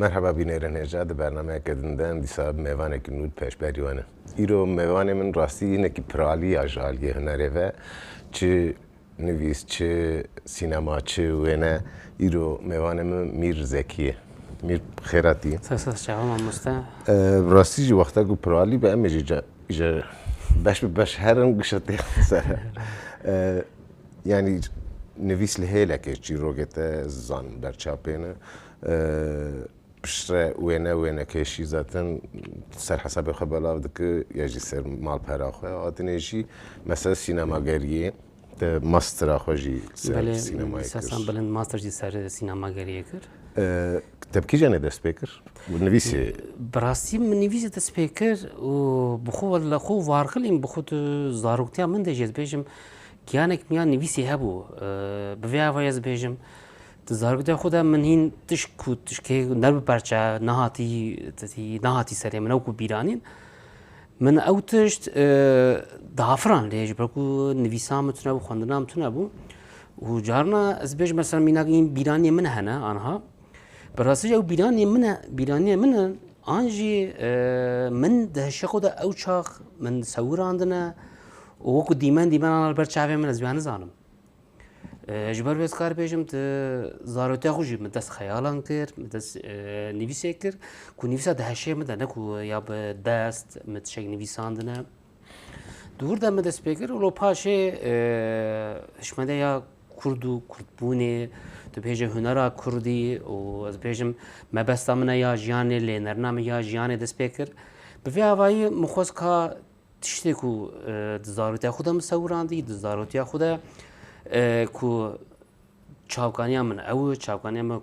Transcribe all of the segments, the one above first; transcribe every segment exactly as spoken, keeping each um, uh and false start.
Merheba bînerên hêja, di bernameyeke din de em dîsa bi mêvanekî nû di pêşberî we ne. Îro mêvanê min rastî hinekî piralî ya ji aliyê hunerê ve, çi nivîs, çi sînema, çi wêne. Îro mêvanê min Mîr Zekî ye. Mîr, xêr hatî. Ser ser çava mamoste. Ee, bi rastî jî wexta ku piralî be, em ê jî ca-, ji beş bi beş herin gişa tê ser. Ee, yanî nivîs li hêlekê çîrokê te zanim berçavê ne. Ee, Piştre wêne, wênekêşî zaten ser hesabê xwe belav dike ya jî ser malpera xwe. Hatinê jî mesela sînemageriyê te mastera xwe jî ser Belê, sînemayê kir. Lisansa bilind master jî ser sînemageriyê kir. Ee, te bi kîjanê dest pê kir? Nivîsê? Bi rastî min nivîsê dest pê kir û bi xwe wele xwe warxilîm, bi xwe tu zaroktiya min de jî ez bêjim giyanek miyan nivîsê hebû. Ee, bi vê ava ez bêjim, Di zaroktiya xwe de min hîn tişt ku tişkê ne bi perçe nehatî, nehatî serê min ew ku bîranîn. Min ew tişt, e, diafiran lê ji ber ku nivîsa min tune bû, xwendina min tune bû. Û carna ez bêjim mesela mînak hîn bîraniyê min hene anha. Bi rastî jî ew bîraniyê min e, bîraniyê min e, an jî, e, min di hişê xwe de ew çax min sewirandine û wekî dîmen dîmen ana li ber çavê min ez vê nizanim. E, ji ber wê ez kar bêjim, di zarotiya xwe jî min dest xeyalan kir, min dest, e, nivîsê kir, ku nivîsa di hişê min de ne ku ya bi dest min tiştek nivîsandine. Di wir de min dest pê kir û lo paşê, e, hişmende ya kurd û kurdbûnê, tu bêje hunera kurdî û ez bêjim mebesta min e ya jiyanê, lênerina min ya jiyanê dest pê kir. Bi vê avayî min xwest ka tiştê ku, e, di zarotiya xwe de min sewirandî, di zarotiya xwe de, e, ku çavkaniya min ew e, çavkaniya min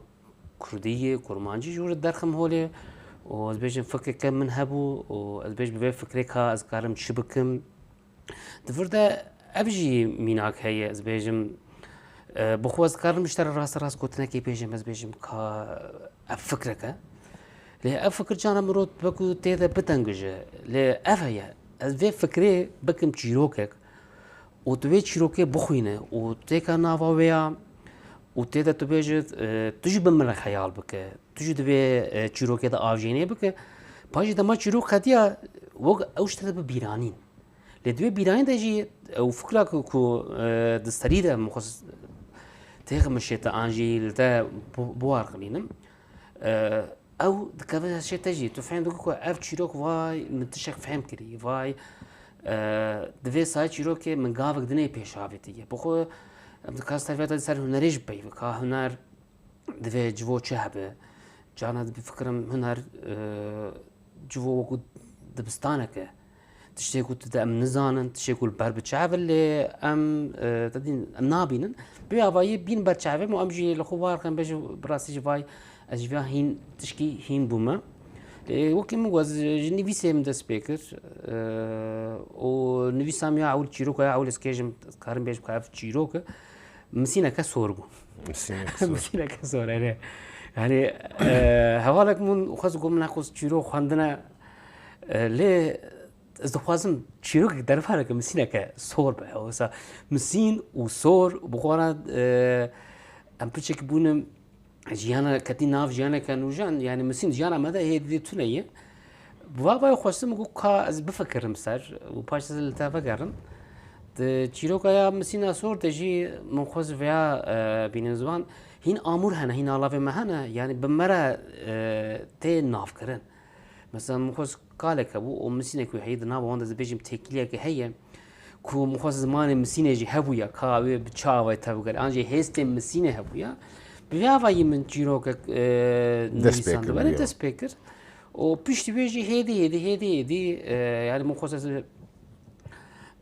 kurdî ye, kurmancî ji wir derxim holê û ez bêjim fikreke min hebû û ez bêjim bi vê fikrê ka ez karim çi bikim. Di vir de ev jî mînak heye, ez bêjim, e, bi xwe ez karim ji te re rasterast gotinekê bêjim, ez bêjim ka ev fikreke. Lê ev fikir cana mirov wekî tê de bitengije. Lê ev heye. Ez vê fikrê bikim çîrokek û tu vê çîrokê bixwîne û têka nava wê ya û tê de tu bêjit, e, tu jî bi min re xeyal bike. Tu jî divê, e, çîrokê de avjênê bike. Paşê dema çîrok qediya, wek ew ji te de bi bîranîn. Lê di wê bîranîn de jî ew fikra ku, ku, e, di serî de min xwest têxe min şête an jî li te bi-, biwarxilînim. E, ew dikeve hişê te jî. Tu fehm dikî ku ev çîrok vay min tiştek fehm kirî, vay, e, di vê sayê çîrokê min gavek dinê pêş avêtiye. Bi xwe em dikare ser vê de ser hunerê jî peyv ka huner divê civo çi hebe. Carna dibifikirim huner, e, civo wekî dibistanek e. Tiştê ku tu de em nizanin, tiştê ku li ber bi çav e lê em, e, te dîn, em nabînin. Bi avayî bîn ber çavê min em jî li xwe war xin bêjin bi rastî jî vay ez ji vê hîn tişkî hîn bûme. Lê wekî min got, ji nivîsê min dest pê kir, e, û nivîsa min ya ewil çîroka ya ewil ez kêjim, karim bêjim ka ev çîrok e. Misîneke sor bû. Misîneke sor. Misîneke sor, erê. Yani, e, hevalek min xwest got min xwest çîrok xwendine, e, lê ez dixwazim çîrokek derbareke misîneke sor be. Wisa misîn û sor, bi xwe re, e, em piçekî bûne jiyana ketî nav jiyaneke nûjen, yani misîn jiyana me de hê didê tune ye. Bi va vayê xwestim ku ka ez bifikirim ser û paş ez li te vegerim. Di çîroka ya Misîna Sor de jî min xwest vêya, e, bînim ziman. Hîn amûr hene, hîn alavê me hene, yanî bi me re, e, tê navkirin. Mesela min xwest kalek hebû û misînek wî heye, di nava wan de ez bêjim têkiliyeke heye. Ku min xwest zimanê Misînê jî hebûya, ka wê bi çi avayî tevgere, an jî hêstê Misînê hebûya. Bi vê avayî min çîrokek, e, Dest pê nivîsand kir, belê ya. Dest pê kir. Û piştî wê jî hêdî, hêdî, hêdî, hêdî, e, yani min xwest ez,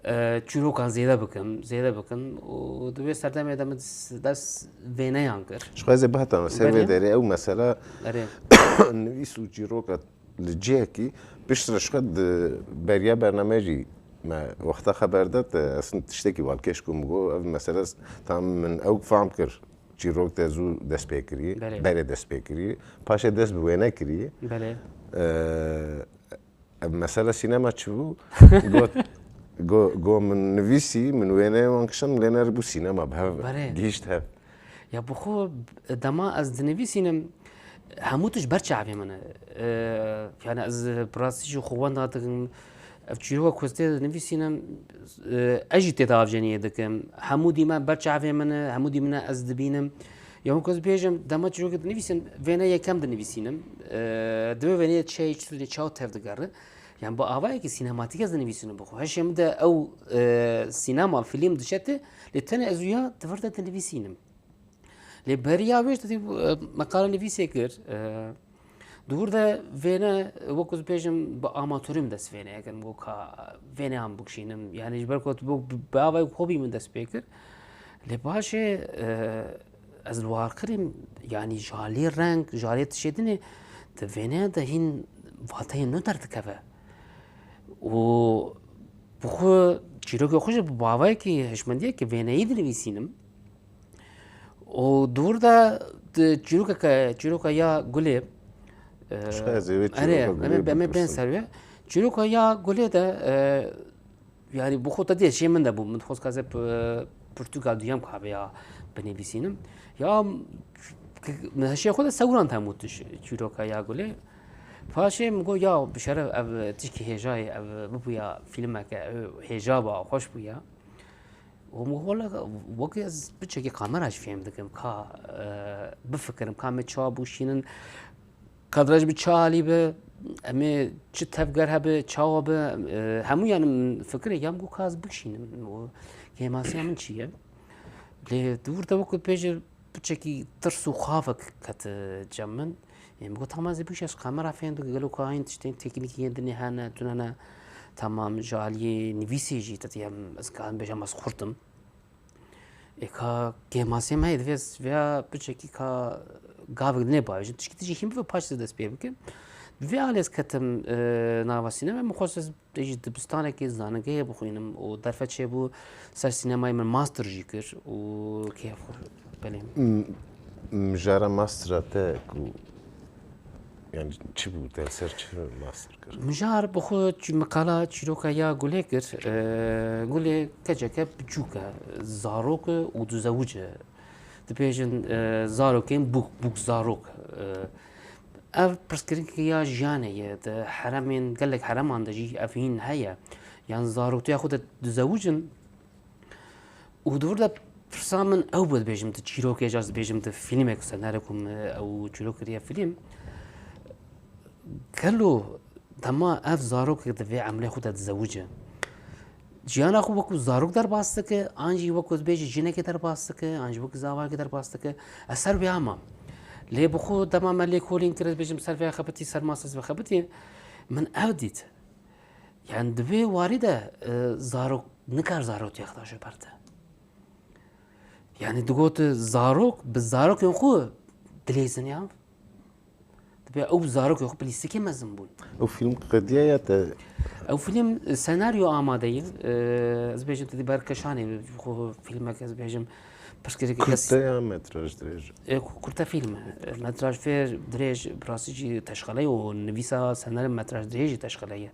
e, çîrokan zêde bikim, zêde bikim. Û di wê serdemê de min s-, dest vêneyan kir. Ji xwe ez ê bihetam, ser vê Belê. Derê ew mesela Erê. Nivîs û çîroka li cihekî piştre ji xwe di beriya bername jî me wexta xeber da te ez tiştekî balkêş ku min got, ev mesele tam min ew fam kir. Çîrok te zû dest pê kirî, Belê. Berê dest pê kirî. Paşê dest bi wêne kirî. Belê. Ee, ev mesele sînema çi bû? Got, go, go min nivîsî, min wêneyê wan kişand, lê neribû sînema bi hev Belê. Gihîşt hev. Ya bi xwe dema ez dinivîsînim, Hemû tişt ber çavê min e. E, yani ez bi rastî jî xwe wenda dikim. Ev çîroka ku ez tê de dinivîsînim, e, ez jî tê de avjeniyê dikim. Hemû dîme ber çavê min e, hemû dîmine ez dibînim. Ya wek ez bêjim, dema çîrokê dinivîsim, wêne yekem dinivîsînim. E, divê wêneyê çi heye, çi tune, çawa tev digere. Yani bi avayekî sînematîk ez dinivîsînim bi xwe. Hişê min de ew, e, sînema, fîlm dişete, lê tenê ez wîya di vir de dinivîsînim. Lê beriya wê jî te dî, e, meqale nivîsê kir. E, di wir de wêne, wek ez bêjim, bi amatorî min dest wêneyê kirin, wek ka wêneyan bikişînim. Yani ji ber ku bi, bi, bi avayek hobî min dest pê kir. Lê paşê, e, ez li war kirîm, yani ji alî reng, ji alî tişê dinê, di wêneyan de hîn vateyên nû derdikeve. Û bi xwe çîrokê xwe jî bi avayekî hişmendiyekî wêneyî dinivîsînim. Û di wir de di çîrokeke, çîroka ya Gulê, e, Ji xwe ez ê wê erê, çîroka em ê, Gulê em ê bên bipirsim. Ser wê. Çîroka ya Gulê de, e, yani bi xwe te dê jê min de bû. Min xwest ka ez ê P-, Portugal duyem ka vêya binivîsînim. Ya min hişê xwe de sewran te mûtiş çîroka ya Gulê. Paşê min got, ya bi şeref ev tişkî hêjayê, ev bibûya fîlmeke, ew hêja ba, xweş bûya. Û min wele wekî ez piçekî kamera jî fêm dikim, ka, e, bifikirim, ka me çawa bûşînin, kadraj bi çi alî bi, em ê çi tevger hebe, çawa bi, e, hemû yani min fikirê ya min got ka ez bikişînim, û kêmasiya min çi ye? Lê di wir de wekî bêjî piçekî tirs û xafek ket cem min. Ê, min got, tamam, ez ê bikişînim, ez kamera fêm dikim, gelo ka hîn tiştên teknîkî yên dinê hene, tune ne, tamam, ji aliyê nivîsê jî, te diyem, ez karim bêjim, ez xurt im. Ê, ka kêmasê me heye, divê ez vêya piçekî ka gavek dinê bavêjim. Tişkî tijî hîn bibe, paş ez dest pê bikim. Di vê alê ez ketim, e, nava sînema, min xwest ez Te jî dibistanekê zanîngehê bixwînim û derfet çêbû ser sînemayê min master jî kir û kêf xwe belê min. M-, mijara mastera te ku, yani çi bû, te li ser çi master kir? Mijar bi xwe çi-, miqala çîroka ya Gulê kir. E, Gulê keçeke biçûk e, zarok e û dizewic e. Dibêjin, e, zarokên bûk, bûk zarok. E, ev pirsgirêkeke ya jiyanê ye. Di heremên, gelek hereman de jî ev hîn heye. Yan zaroktiya xwe de dizewicin û di vir de pirsa min ew bû, dibêjim, di çîrokê, ca dibêjim, di fîlmek, senaryo ku min ew çîrok kiriye fîlm. Gelo dema ev zarok di vê emrê xwe de dizewice, jiyana xwe wekî zarok derbas dike, an jî wekî dibêje jinekê derbas dike, an jî wekî zavalekê derbas dike, ez ser wê mam. Lê bi xwe dema me lêkolîn kir, ez bêjim ser vê xebitî, ser masa ez vexebitî, min ev dît. Yani di vê warî de, e, zarok, nikar zaroktiya xwe de ji ber de. Yani digot zarok, bi zarokên xwe dileyzin ya. Dibe ew zarokên xwe bi lîstikê mezin bûn. Ew fîlm qediya ya te? Ew fîlm, e, senaryo amade ye. E, ez bêjim te dî ber keşanê, xwe fîlmek ez bêjim pirsgirêkê kes. Kurte ya metraj dirêj? E, ku-, kurte fîlm e. E, metraj fêr dirêj, bi rastî jî teşqele ye û nivîsa senaryo metraj dirêj jî teşqele ye.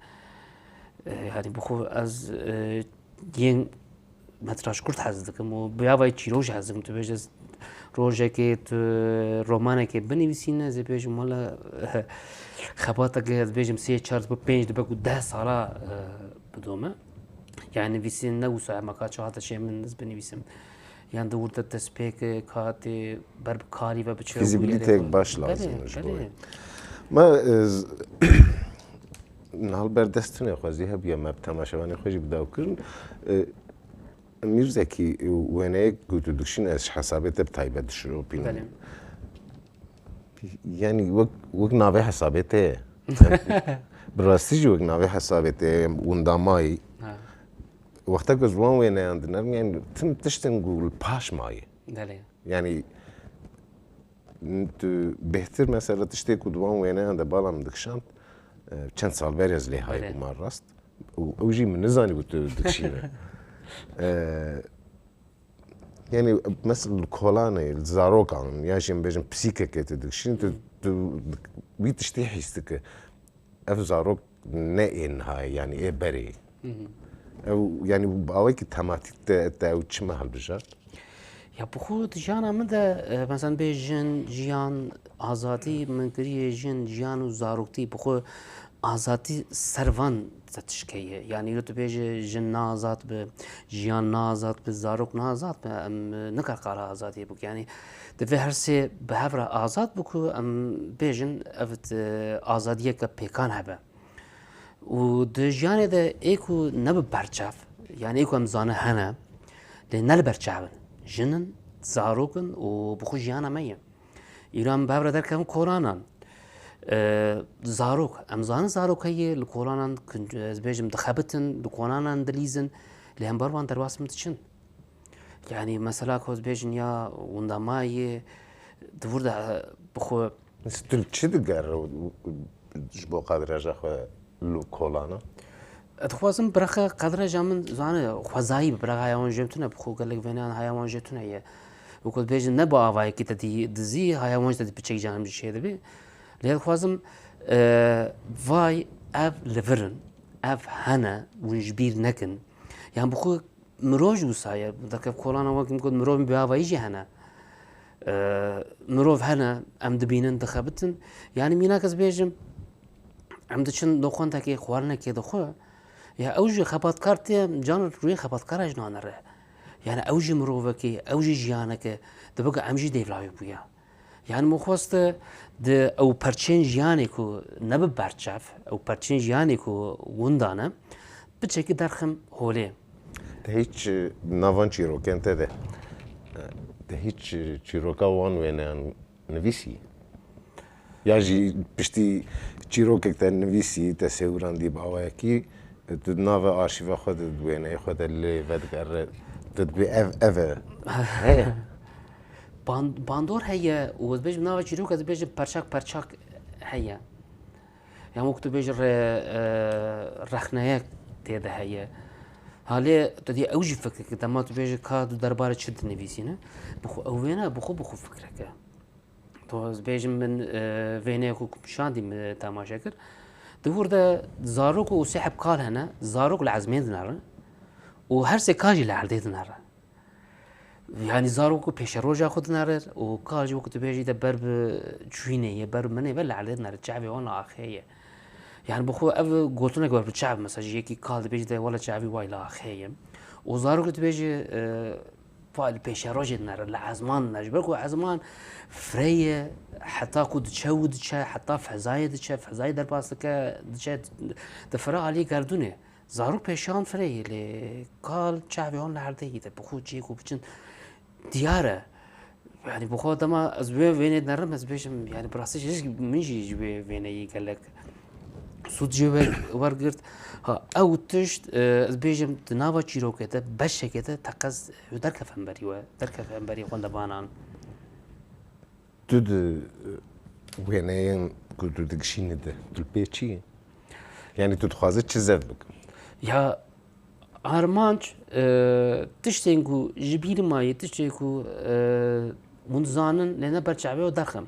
E, yani bi xwe ez, e, yên metraj kurt hez dikim û bi ya vayî çîrok jî hez dikim. Tu bêje rojekê tu romanekê binivîsîne, ez ê bêjim wele, xebateke ez bêjim sê çar dibe pênc dibe ku deh sala, e, bidome. Yani nivîsîn ne wisa hema ka çi hate çê min ez binivîsim. Yan di wir de destpêk, e, ka tê ber bi karî ve biçe û Fîzîbilîteyek baş lazim e ji bo wê. Belê, belê. Me, e, z-, niha li ber dest tune xwezî hebûye me bi temaşevanê xwe jî bi daw kirin. E, Mîr Zekî, wêneyek ku tu dikişîn, ez ji hesabê te bi taybet dişiropînim. Belê. Yani wek, wek navê hesabê te ye. Bi rastî jî wek navê hesabê te ye, winda mayî. Ha. Wexta ku ez wan wêneyan dinerim, yani tim tiştin ku li paş mayî. Belê. Yani tu bêhtir mesela tiştê ku di wan wêneyan de bala min dikişand, e, çend sal berê ez lê hayê Belê. bûma rast. Û ew jî min nizanî ku tu dikişîne. E, yani mesela li kolanê, li zarokan, ya jî em bêjin pisîkekê tu dikişînî, tu, tu wî tiştî hîs dike. Ev zarok ne ê niha ye, yani ê berê ye. Hı hı. Ew, yani bi awayekî tematîk te, te ew çima hilbijart? Ya bi xwe di jiyana min de, e, mesela bê jin, jiyan, Azadî min kiriye jin, jiyan û zaroktî. Bi xwe azadî ser van te tişkeye. Yanî îro tu bêje jin ne azad bi, jiyan ne azad bi, zarok ne azad bi, em, e, nikar qala azadiyê bik. Yanî divê her sê bi hev re azad bi ku em bêjin ev, e, azadiyeke pêkan hebe. Û di jiyanê de ê ku ne bi berçav, yanî ê ku em zane hene, lê ne li berçav in. Jin in, zarok in û bi xwe jiyana me ye. Îro em bi hev re derkevin kolanan. E, zarok, em zanin zarok heye li kolanan, ez bêjim dixebitin, li kolanan dilîzin, lê hember wan derbas min diçin. Yanî mesela ku ez bêjin ya winda me ye, di vir de, e, bi xwe. Tu li çi digere ji bo qedreja xwe li kolana? Ez dixwazim biraxe qedreja min zane xwezayî bi, biraxe haya wan jê tune, bi xwe gelek vêneyan haya wan jê tune ye. Wekî dibêjin ne bi avayekî te dî dizî, haya wan jî te dî piçek canim jî çê dibê. Lê dixwazim, e, vay ev li vir in, ev hene, hûn ji bîr nekin. Yan bi xwe mirov jî wisa ye, derkev kolana wekî min got mirov bi avayî jî hene. E, mirov hene, em dibînin, dixebitin. Yanî mînak ez bêjim, em diçin loqantekê xwarinekê dixwe. Ya ew jî xebatkar tê, can rûyê xebatkara jî nanere. Yanî ew jî mirovekê, ew jî jiyaneke, dibe ku em jî dêvla wê bûya. Yanî min xwest di ew perçên jiyanê ku ne bi berçav, ew perçên jiyanê ku winda ne, piçekî derxim holê. Te hîç, e, navan çîrokên te de, e, te hîç, e, çîroka wan wêneyan nivîsî? Ya jî piştî çîrokek te nivîsî, te sêwirandî bi awayekî, tu di nava arşîva xwe de, di wêneyê xwe de lê vedigere, tu dibê ev, ev e. Heye. Ban-, bandor heye û ez bêjim nava çîrok, ez bêjim perçak perçak heye. Yan wek tu bêjî re-, e, rexneyek tê de heye. Halê tu dî ew jî fikir ki dema tu bêjî ka tu derbarê çi dinivîsîne, bi xwe ew wêne, bi xwe, bi xwe fikreke. To ez bêjim min, e, vêneyek ku şandî min temaşe kir. Di wir de zarok û sê heb kal hene, zarok li ezmên dinere û her sê kal jî li erdê dinere. Yanî zarok û pêşeroja xwe dinere û kal jî wekî tu bêjî de ber bi çûyînê ye, ber bi minê ve li erdê dinere, çavê wan li axê ye. Yanî bi xwe ev gotinek ber bi çav, mesela ji yekî kal dibêjî de wele çavî way li axê ye. Û zarok li dibêjî, e, Fa li pêşerojê dinere, li ezman dinere. Ji ber ku ezman firê ye, heta ku diçe û diçe, heta fezayê diçe, fezayê derbas dike, diçe, di fira aliyê gerdûnê. Zarok pêşiyan firê ye, lê kal çavê wan li erdê ye de, bi xwe cihê ku biçin diyar e. Yanî bi xwe dema ez wê wênê dinerim, ez bêjim, yanî bi rastî jî min jî ji wê wêneyê gelek sûd jê wer-, wergirt. Ha, ew tişt, e, ez bêjim, di nava çîrokê de, beşekê de teqez wê derkeve hemberî we, derkeve hemberî xwendevanan. Tu di, e, wêneyên ku tu digişînî de, tu li pê çi yî? Yanî tu dixwazî çi zeft bike? Ya, armanc, e, tiştên ku ji bîr mayî, tiştên ku, e, hûn dizanin, lê ne ber çavê we derxim.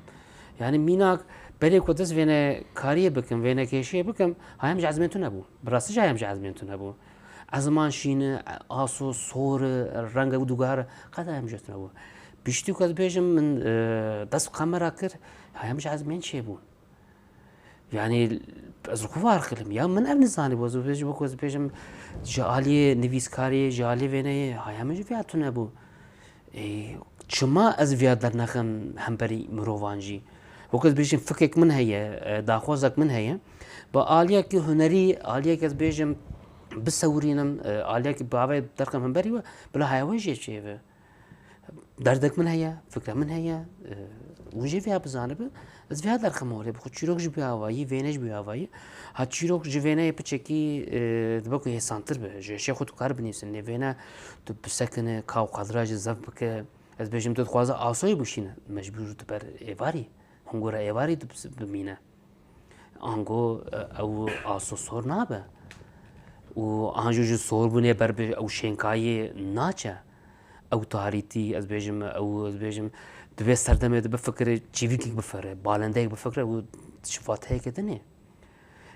Yanî mînak, berê ku dest vênekariyê bikim, vênekêşiyê bikim, hayam ji ezmên tune bû. Bi rastî jî hayam ji ezmên tune bû. Ezman şîn e, aso sor e, renge wî dûgehar e, qet hayam ji tune bû. Piştî ku ez bêjim min, e, dest bi kamera kir, hayam ji ezmên çêbûn. Yanî ez li xwe war xilim. Ya min ev nizanî bû. Ez bêjim, wekî ez bêjim, ji aliyê nivîskariyê, ji aliyê vêneyê, haya min jî viya tune bû. Ê, çima ez viya dernexim hemberî mirovan jî? Wekî ez bêjim, fikrek min heye, e, daxwazek min heye. Bi aliyekî hunerî, aliyek ez bêjim, bisewirînim, e, aliyekî bavê derxim hemberî we, bila haya we jê çêve. Derdek min heye, fikre min heye, e, hûn jî vêya bizanibi, ez vêya derxim holê, bi xwe çîrok jî bi avayî, vêne jî bi avayî. Ha çîrok ji vêneyê piçekî, e, dibe ku hêsantir be, ji hêşê xwe tu kar binivîsin, lê vêne tu bisekine, ka û kadra jî zef bike. Ez bêjim tu dixwaze asoyê bişîne, mecbûr tu ber êvarî, hingora êvarî tu bis-, bimîne. Ango, e, ew aso sor nabe. Û anjû ji sorbûnê ber bi ew şênkayê naçe. Ew tarîtî, ez bêjim, ew, ez bêjim, divê serdemê de bifikire, çîvikek bifire, balendeyek bifikire û ji vateyeke din e.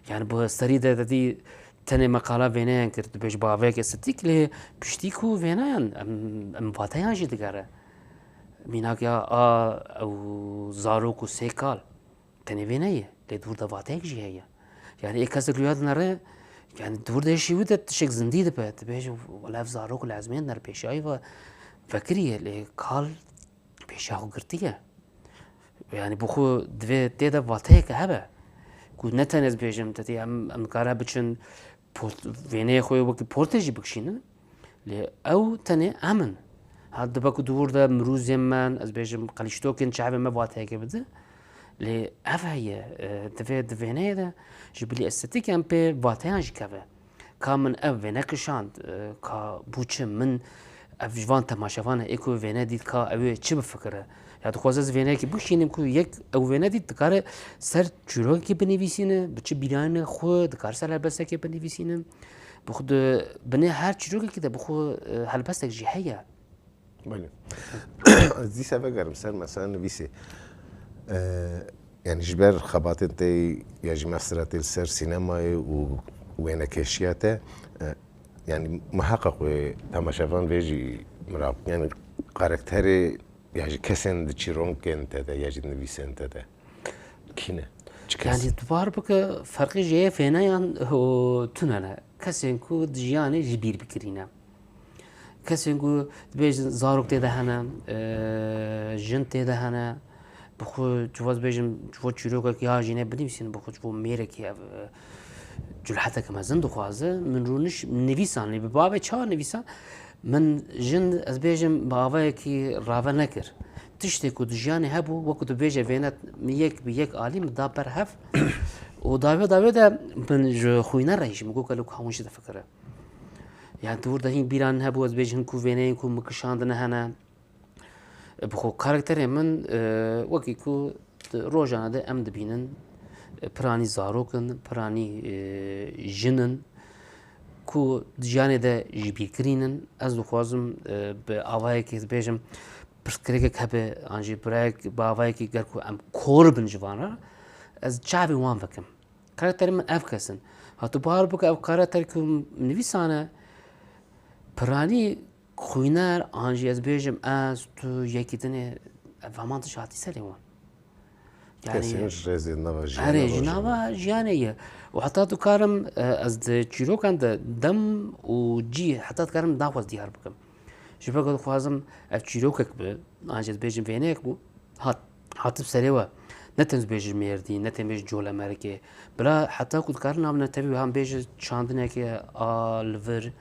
Yani bi serî de, de dî tenê meqala vêneyan kir, dibêj baveke sitîk lê piştî ku vêneyan em, em vateyan jî digere. mînak ya a ew zarok û sê kal. Tenê vê ne ye, lê di wir de vateyek jî heye. Yani ê kesek li ya dinere, yani di wir de hişê wî de tişek zindî dibe. Dibêje, wele ev zarok li ezmên dinere pêşiya wî ve vekiriye, lê kal pêşiya xwe girtiye. Yani bi xwe divê tê de vateyeke hebe. Ku ne tenê ez bêjim, te dî em, em dikare biçin port-, vêneyê xwe wekî portê jî bikişînin. Lê ew tenê em in. Ha, dibe ku di wir de mirûzên me, ez bêjim, qelîştokên çavê me vateyeke bide. Lê ev heye, e, divê di vêneyê de ji bilî estetîk em pê vateyan jî keve. Ka min ev vêne kişand, e, ka bû çi min ev ji van temaşevan e, ê ku vêne dît ka ew ê çi bifikire. Ya dixwaze ez vêneyekî bikişînim ku yek ew vêne dît dikare ser çîrokekî binivîsîne, bi çi bîranê xwe dikare ser helbestekê binivîsîne. Bi xwe di binê her çîrokekî de bi xwe, e, helbestek jî heye. Belê. Ez dîsa vegerim ser mesela nivîsê. E, yani ji ber xebatên te ya jî mastera te li ser sînemayê û wênekeşiya te, e, yani muheqeq wê temaşevan vê jî mirav, yani karakterê ya jî kesên di çîrokên te de ya jî di nivîsên te de kî ne? Çi kes? Yani tu bar bike ferqê ji yê fêneyan û tune ne. Kesên ku di jiyanê ji bîr bikirîne. Kesên ku dibêjin zarok tê de hene, e, jin tê de hene, bi xwe çiva dibêjin, çiva çîrokek ya jînê binivîsîn, bi xwe çiva mêrekî ev, e, culheteke mezin dixwaze. Min rûniş nivîsan, lê bi bavê çawa nivîsan? Min jin, ez bêjim, bi avayekî rave nekir. Tiştê ku di jiyanê hebû, wekî tu bêje vêne min yek bi yek alî min da ber hev û dawê dawê de min ji xwîne re jî min got, gelo ka hûn jî difikire. Yani tu wir de hîn bîran hebû, ez bêjim, hîn ku vêneyên ku min kişandine hene. Bi xwe karakterê min, e, wekî ku di rojane de em dibînin, e, piranî zarok in, piranî, e, jin in, ku di jiyanê de ji bîr kirîn in. Ez dixwazim, e, bi avayekî bêjim, pirsgirêkek hebe, an jî birayek bi avayekî ger ku em kor bin ji van re, ez çavê wan vekim. Karakterê min ev kes in. Ha tu bawer bike ev karakter ku nivîsane, piranî xwîner, an jî ez bêjim ez, tu, yekî dinê, ev heman tişt hatî serê wan. Yani, kesên ji rêzê nava jiyanê erê, ji nava jiyanê ye. Û heta tu karim, e, ez di çîrokan de dem û cî heta dikarim daxwaz diyar bikim. Ji ber ku dixwazim ev çîrokek bi, an jî ez bêjim vêneyek bû, hat, hatib serê we. Ne tenê bêjim Mêrdîn, ne tenê bêjim Colemêrgê. Bila heta ku dikarin navê netewî wiha bêje çandineke a li vir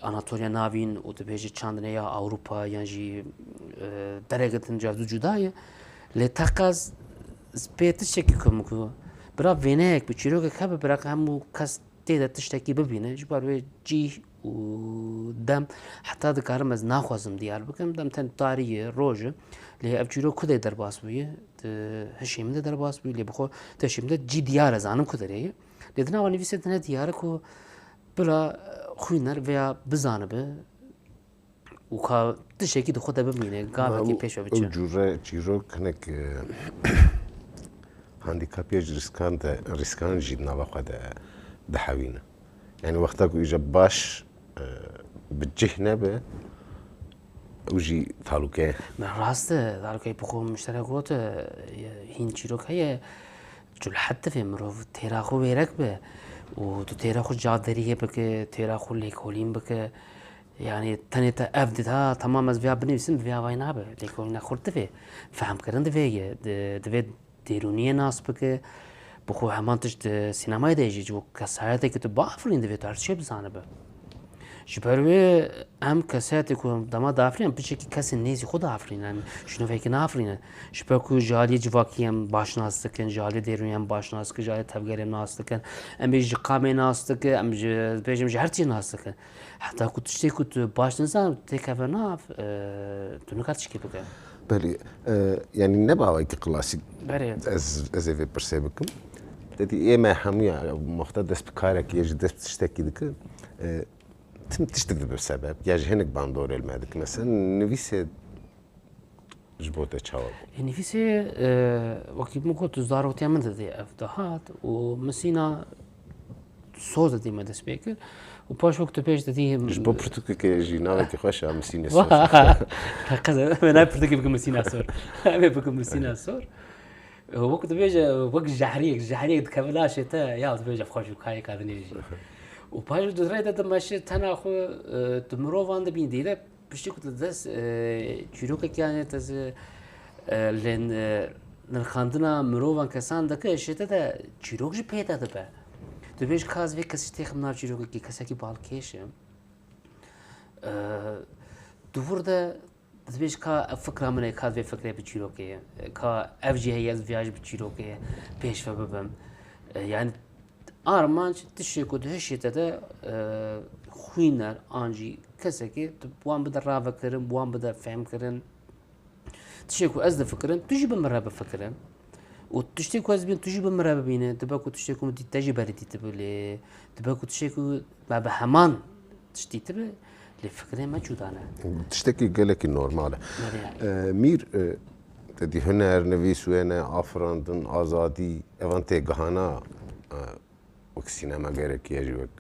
Anatoliya Navîn û dibêje çandine ya Ewropa yan jî, e, dereke din cazdû cuda ye. Lê teqez pê tiştekî ku min ku bira vêneyek bi çîrokek hebe bira hemû kes tê de tiştekî bibîne. Ji ber wê cî û dem heta dikarim ez naxwazim diyar bikim. Dem ten tarî ye, roj e. Lê ev çîrok ku de derbas bûye, di hişê min de derbas bûye. Lê bi xwe di hişê min de cî diyar e, zanim ku derê ye. Lê di nava nivîsê de ne diyar e ku bila xwîner vêya bizanibe û ka tiştekî di xwe de bimîne, gavekî pêş ve biçe. Ew cûre çîrok hinek, e, handîkapiya ji rîskan de, rîskan jî di nava xwe de dihewîne. Yani wexta ku îja baş, e, bi cih nebe, ew jî talûke ye. Me rast e, talûkeyê bi xwe min ji te re got, e, hîn çîrok heye, culhet divê mirov têra xwe wêrek be û tu têra xwe caderiyê bike, têra xwe lêkolîn bike. Yani tenê te ev dida, tamam ez vêya binivîsim, vêya vay nabe. Lêkolîna xurt divê, fehmkirin divê ye, di-, divê dêrûniyê nas bike. Bi xwe heman tişt di sînemayê de jî, ji bo kesayetekî tu biafirîn divê tu her tiştê bizanibe. Ji ber wê em kesayetê ku em dema diafirînin, em piçekî kesên nêzî xwe diafirînin, em şînovekî nafirînin. Ji ber ku ji aliyê civakî em baş nas dikin, ji aliyê dêrûnî em baş nas dikin, ji aliyê tevgerê em nas dikin, em ê ji qamê nas dikin, em ji, bêjim ji her tiştê nas dikin. Heta ku tiştê ku tu baş nizan, têkeve nav, e, tu nikar tişkî bike. Belê, e, yani ne bi awayekî klasîk. Berê. Ez, ez ê vê pirsê bikim. Te dî ê me hemûya wexta dest bi karekî ye, ji dest bi tiştekî dike. E, tim tişt dibe sebeb, ya ji hinek bandorê li me dike. Mesela nivîsê ji bo te çawa bû? E, nivîsê, e, wekî min got, tu zarotiya min de dê ev dihat û min sîna soz de dî me dest pê kir. Û paş wek tu pêş de dî Ji bo pirtûkeke jî navekî xweş a Misîne Sor. Qeze me navê pirtûkê bikim Misîna Sor. Em ê bikim Misîna Sor. Wek dibêje, wek jehriyek, jehriyek dikeve laşê te, ya dibêje xweş û kayê kadinê jî. Û paş di rê de dimeşe tena xwe, e, tu mirovan dibîn dî de, piştî ku tu dest, e, çîrokek yanê te zi, e, lê, e, nirxandina mirovan kesan dike, ji te de çîrok jî pê de dibe. Tu bêj ka ez vê kesî têxim nav çîrokekî, kesekî balkêş e. E, di vir de Dibêj ka ev fikra min e, ka vê fikrê bi çîrokê ye. Ka ev jî heye, ez viya jî bi çîrokê pêş ve bibim. E, yani armanc tiştê ku dihişê te de, e, xwîner an jî kesekê tu wan bide ravekirin, wan bide fehmkirin. Tiştê ku ez difikirim, tu jî bi min re bifikire. Û tiştê ku ez dibînim, tu jî bi min re bibîne. Dibe ku tiştê ku min dît, te jî berî dîtibe lê. Dibe ku tiştê ku me bi heman tişt dîtibe, lê fikirê me cuda ne. Tiştekî gelekî normal e. Belê. E, Mîr, e, te dî huner, nivîs, wêne, afirandin, azadî, evan têgihana, e, wek sînemagerekî ya jî wek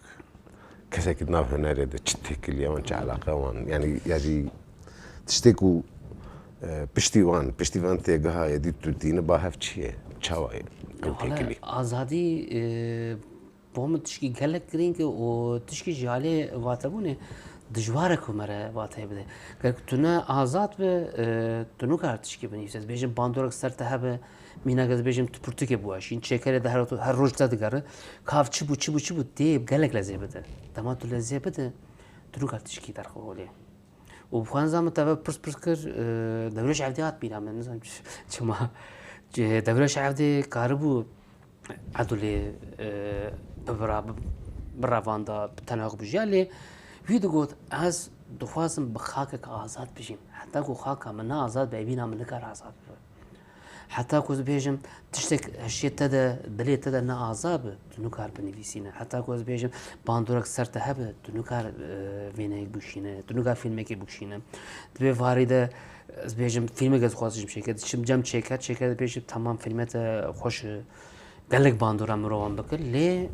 kesekî di nav hunerê de çi têkiliye wan, çi eleqe wan, yanî ya jî tiştê ku, e, piştî wan, piştî van têgiha yê dî tu tîni ba hev çi ye? Çawa ye ew têkilî? Azadî, e, bo min tişkî gelek girîng e û tişkî ji alî vatebûnê dijwar e ku me re vateyê bide. Ger ku tu ne azad be, e, tu nikare tişkî binivîse. Ez bêjim bandorek ser te hebe, mînak ez bêjim tu pirtûkê biweşîn, çêkerê de her, her roj te digere. Kav çi bû, çi bû, çi bû, tê gelek lezê bide. Dema tu lezê bide, tu nikare tişkî derxî holê. Û bi xwe nizanim te ve pirs pirs kir, e, Dewrêş Evdî hat bîra min, nizanim çi-, çima. Dewrêş Evdî karibû Edulê, e, bi bira-, bi, bi revanda, bi tenha xwe bijiya, lê wî digot, ez dixwazim bi xakek azad bijîm. Heta ku xaka min ne azad be, evîna min nikare azad bibe. Heta ku ez bêjim, tiştek hişê te de, dilê te de ne azad be, tu nikare binivîsîne. Heta ku ez bêjim, bandorek ser te hebe, tu nikare, e, wêneyek bikişîne, tu nikare fîlmekê bikişîne. Di vê warî de ez bêjim, fîlmek ez dixwazim çêke, diçim cem çêker, çêker dibêjim, temam, fîlme te xweş e. Gelek bandora mirovan bike, lê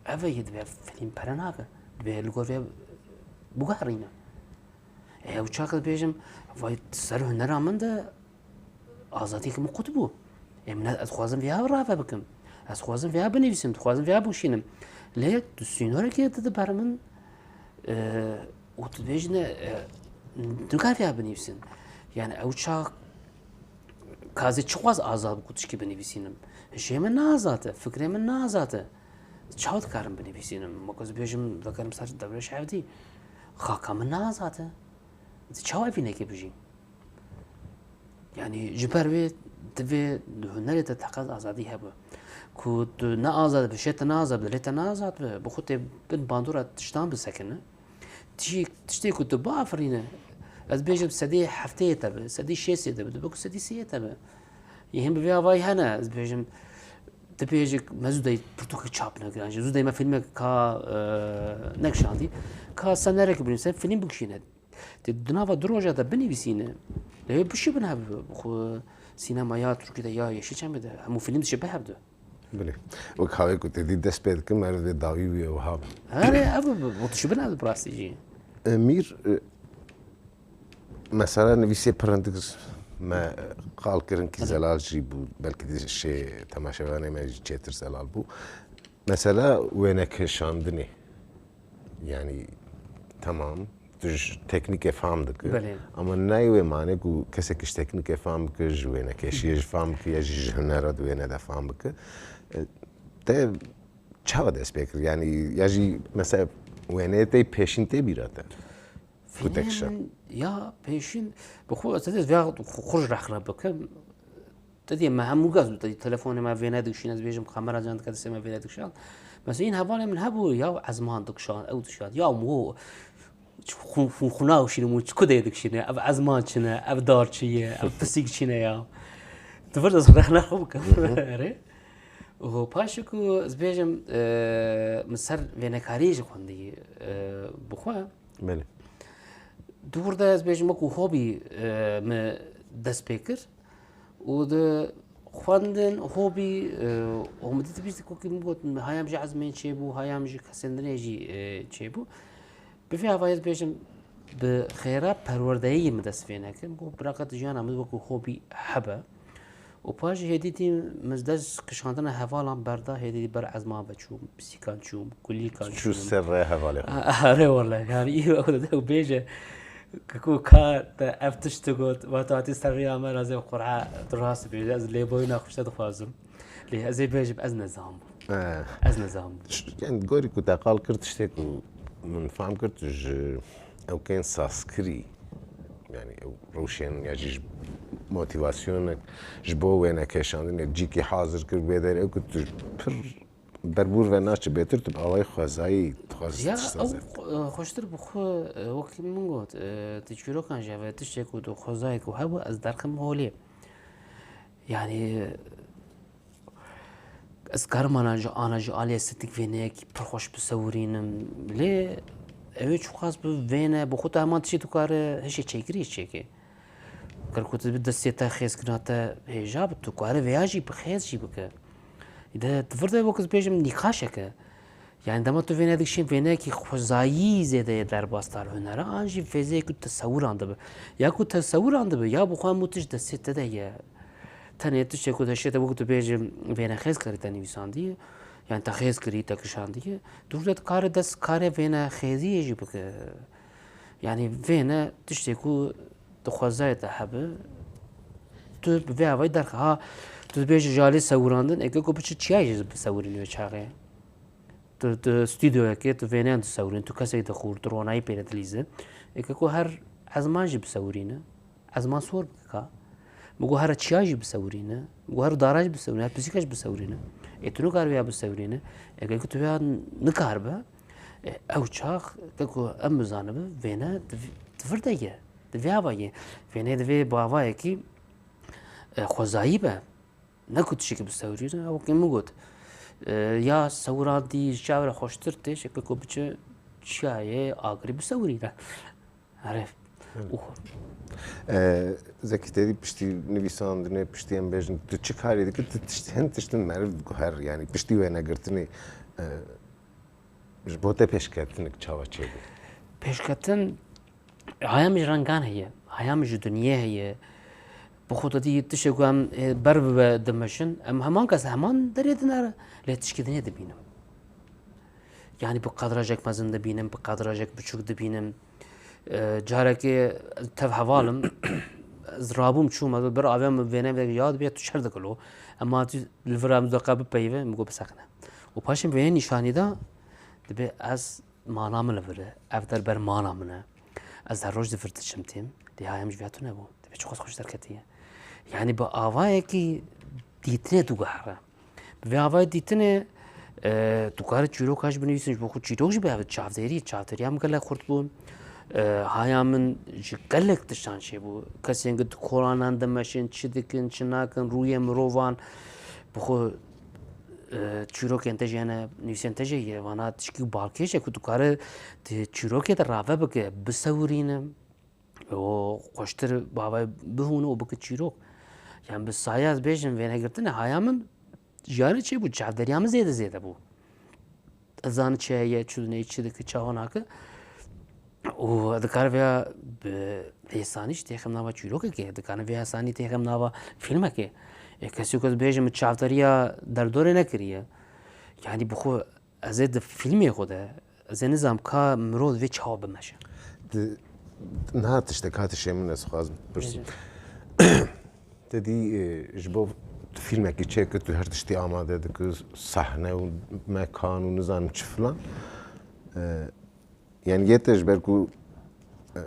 ev e yê divê fîlm pere nake. Divê li gor vê biguherîne. E, ew çax ez bêjim, vay ser hunera min de azadiyeke min qut bû. E, min ez dixwazim vêya rave bikim. Ez dixwazim vêya binivîsim, dixwazim vêya bikişînim. Lê tu sînorekê dide ber min, e, û tu dibêjine, e, tu nikare vêya binivîsin. Yani ew çax Ka ez ê çiqas azad bi ku tişkî binivîsînim. Hişê min ne azad e, fikrê min ne azad e. Çawa dikarim binivîsînim? Wek ez bêjim, vegerim ser Dewrêş Evdî. Xaka min ne azad e. Ez çawa vînekê bijîm? Yani ji ber wê divê di hunerê de teqez azadî hebe. Ku tu ne azad be, hişê te ne azad be, dilê te ne azad be, bi xwe tê bin bandora tiştan bisekine. Tişî-, tiştê ku tu biafirîne, ez bêjim sedî heftê yê te be, sedî şêst yê te be, dibe ku sedî sî yê te be. Yê hîn bi vê avayî hene, ez bêjim, tu bêjî me zû dey pirtûkek çap nekirin, ji zû dey me fîlmek ka, e, nekişandî, ka senerek binivîse, fîlm bikişîne. Tê di nava du roja de binivîsîne, lê wê bişibin hev xwe sînemaya Tirkî de ya Yeşilçamê de hemû fîlm dişibe hev de. Bilê. Wek havê ku te dî dest pê dikin, meriv dê dawî wî ew ha. Erê, ev bi, bi, bi tişibin ev bi rastî jî. E, Mîr, e, mesela nivîsê pir hindik me qal kirin kî Belê. Zelal jî bû, belkî dê şê temaşevanê me jî çêtir zelal bû. Mesela wênekişandinê. Yani tamam, tu ji teknîkê fam dikî. Belê. Ama nayê wê mane ku kesekî ji teknîkê fam bike, ji wênekêşiyê jî fam bike, ya jî ji hunera di wêne de fam bike. E, te çawa dest pê kir? Yani ya jî mesela wêneyê te pêşîn tê bîra te? Ku te kişand? Fîlm ya pêşîn, bi xwe ez ez vêya xwe ji rexne bikim. Te dî me hemû gaz, te dî telefonê me vêne dikişîne, ez bêjim kamera can dike destê me vêne dikişand. Mesela în hevalê min hebû ya ezman dikişand, ew dikişand. Ya mo, xu-, xu-, xuna û şîne mo, çi kudê dikişîne, ev ezman çi ne, ev dar çi ye, ev pisîk çi ne ya. Tu vir de rexne xwe bikim. Erê. Û paşê ku ez bêjim, e, min ser vênekariyê jî xwendî, e, bi xwe. Belê. Di wir de ez bêjim wekû hobî, e, me dest pê kir. Û di Xwendin, hobî, e, homidî dibîst ku min got, hayam ji ezmên çêbû, hayam ji kesên dinê jî, e, çêbû. Bi vê hevayê dibêjim, bi xêra perwerdeyî min dest vê nekin. Got, biraqet jiyana min wekî hobî hebe. Û paşê hêdî dî min dest kişandina hevalan berda, hêdî dî ber ezman ve çûm, pisîkan çûm, kulîkan Çû çûm. ser rê hevalê xwe. A-, are wele, yani îro ew bêje, ku ka te ev tişt got, wexta hatî ser rêya me, razê Qur'a, tu rast bêje, ez lêborîna xwe ji te dixwazim. Lê ez ê bêjim, ez nezam bûm. He. Ez nezam bûm. Ş-, yani gorî ku te qal kir tiştê ku min fam kir, tu ji ewkên saskirî, yani ew rewşên ya jî ji motivasyonek ji bo wêne kêşandinê cîkî hazir kir bê derê, ew ku tu pir berbûr ve naçi bêtir, tu bi awayî xwezayî dixwazî Ya, tişta ew zêde. xwe-, xweştir bi xwe, e, wekî min got, e, tu çîrokan jî heve tiştê ku tu xwezayê ku hebû, ez derxim holê. Yani, ez karim ana ji, ana ji aliyê stik vêneyekî pir xweş bisewirînim. Lê ew ê çiqas bi vêne, bi xwe te heman tiştê tu kare hişê çêkirî çêke. Ger ku tu bi destê te xêzkirina te hêja bi, tu kare vêya jî bi xêz jî bike. De tu vir de wek ez bêjim nîqaşeke. Yani dema tu vêne dikişîn, vêneyekî xwezayî zêde ye derbas dar hunera, an jî fêzeyê ku tesewuran dibe. Ya ku tesewuran dibe, ya bi xwe hemû tişt destê te de ye. Tenê tiştê ku deşê te, wek tu bêjim, vêne xêz kirî te nivîsandiye. Yani te xêz kirî, te kişandiye. Dûr de kare dest, kare vêne xêziyê jî bike. Yani vêne tiştê ku dixwezayê te hebe, tu bi vê avayî derxe. Ha, tu dibêjî ji alî sewirandin, eke ku biçi çiyayê jî bisewirînî wê çaxê. Tu, tu stûdyoyekê, tu vêneyan disewirînî, tu kesekî dixûr, tu ronayî pê re dilîze. Eke ku her ezman jî bisewirîne, ezman sor bike ka. Min got here çiya jî bisewirîne, min got here dara jî bisewirîne, her pisîka jî bisewirîne. Ê tu nikaribe ya bisewirîne. Eke ku tu ya nikaribe, e, ew çax, ke ku em bizanibe, vêne di, di vir de ye. Di vê ava ye. Vênê divê bi avayekî, e, xwezayî be. Ne ku tiştekî bi sewirî ne, wekî min got. E, ya sewirandî ji çav re xweştir tê, şeke ku biçe çiyayê agirî bi sewirî ne. Erê. Hı. Û E, Zekî, te dî piştî nivîsandinê, piştî em bêjin, tu çi karî dikî, tu tişt-, hin tiştin meriv diguher, yani piştî wênegirtinê, e, ji bo te pêşketinik çawa çêbû? Pêşketin, haya min ji rengan heye, haya min ji dinyê heye. Bi xwe te dî tiştê ku em, e, ber bibe dimeşin, em heman kes heman derê dinere, lê tişkî dinê dibînim. Yani bi kadrajek mezin dibînim, bi kadrajek biçûk dibînim. E, carekê tev hevalim, ez rabûm çûm, ez bir avê min vêne ve ya dibe tu çer dikilo. Ema tu li vir em daqe bipeyive, min got biseqine. Û paşê vêne nîşanî da, dibe ez mana min li vir e, ev der ber mana min e. Ez her roj di vir diçim têm, lê hayam ji vêya tune bû. Dibe çiqas xweş derketiye. Yani bi avayekî dîtinê tu guhere. Bi vê avayê dîtinê, e, tu kare çîroka jî binivîsin, ji bo xwe çîrok jî biheve, çavdêrî, çavdêriya min gelek xurt bû. E, haya min ji gelek tiştan çêbû. Kesên ku di kolanan dimeşin, çi dikin, çi nakin, rûyê mirovan, bi xwe, e, çîrokên te jî hene, nivîsên te jî ye, vana tişkî balkêş e ku tu kare di çîrokê de rave bike, bisewirîne. û xweştir bavê bihûne û bike çîrok. Yan bi saya ez bêjim vênegirtinê haya min jiyane çêbû, çavderiya min zêde zêde bû. Ez zanim çi heye, çi dinê, çi dike, çawa nake. Û dikare vêya bi hêsanî jî têxim nava çîrokekê, dikare vêya hêsanî têxim nava fîlmekê. Ê kesî ku ez bêjim min çavderiya derdorê nekiriye. Yanî bi xwe Ez ê di fîlmê xwe de, ez ê nizam ka mirov divê çawa bimeşe. Di, niha tiştek hate şê min ez xwazim bipirsîm. Bêje. Te dî, e, ji bo tu fîlmekî çêkir, tu her tiştî amade dikir, sahne û mekan û nizanim çi filan. E, yani yê te ji ber ku, e,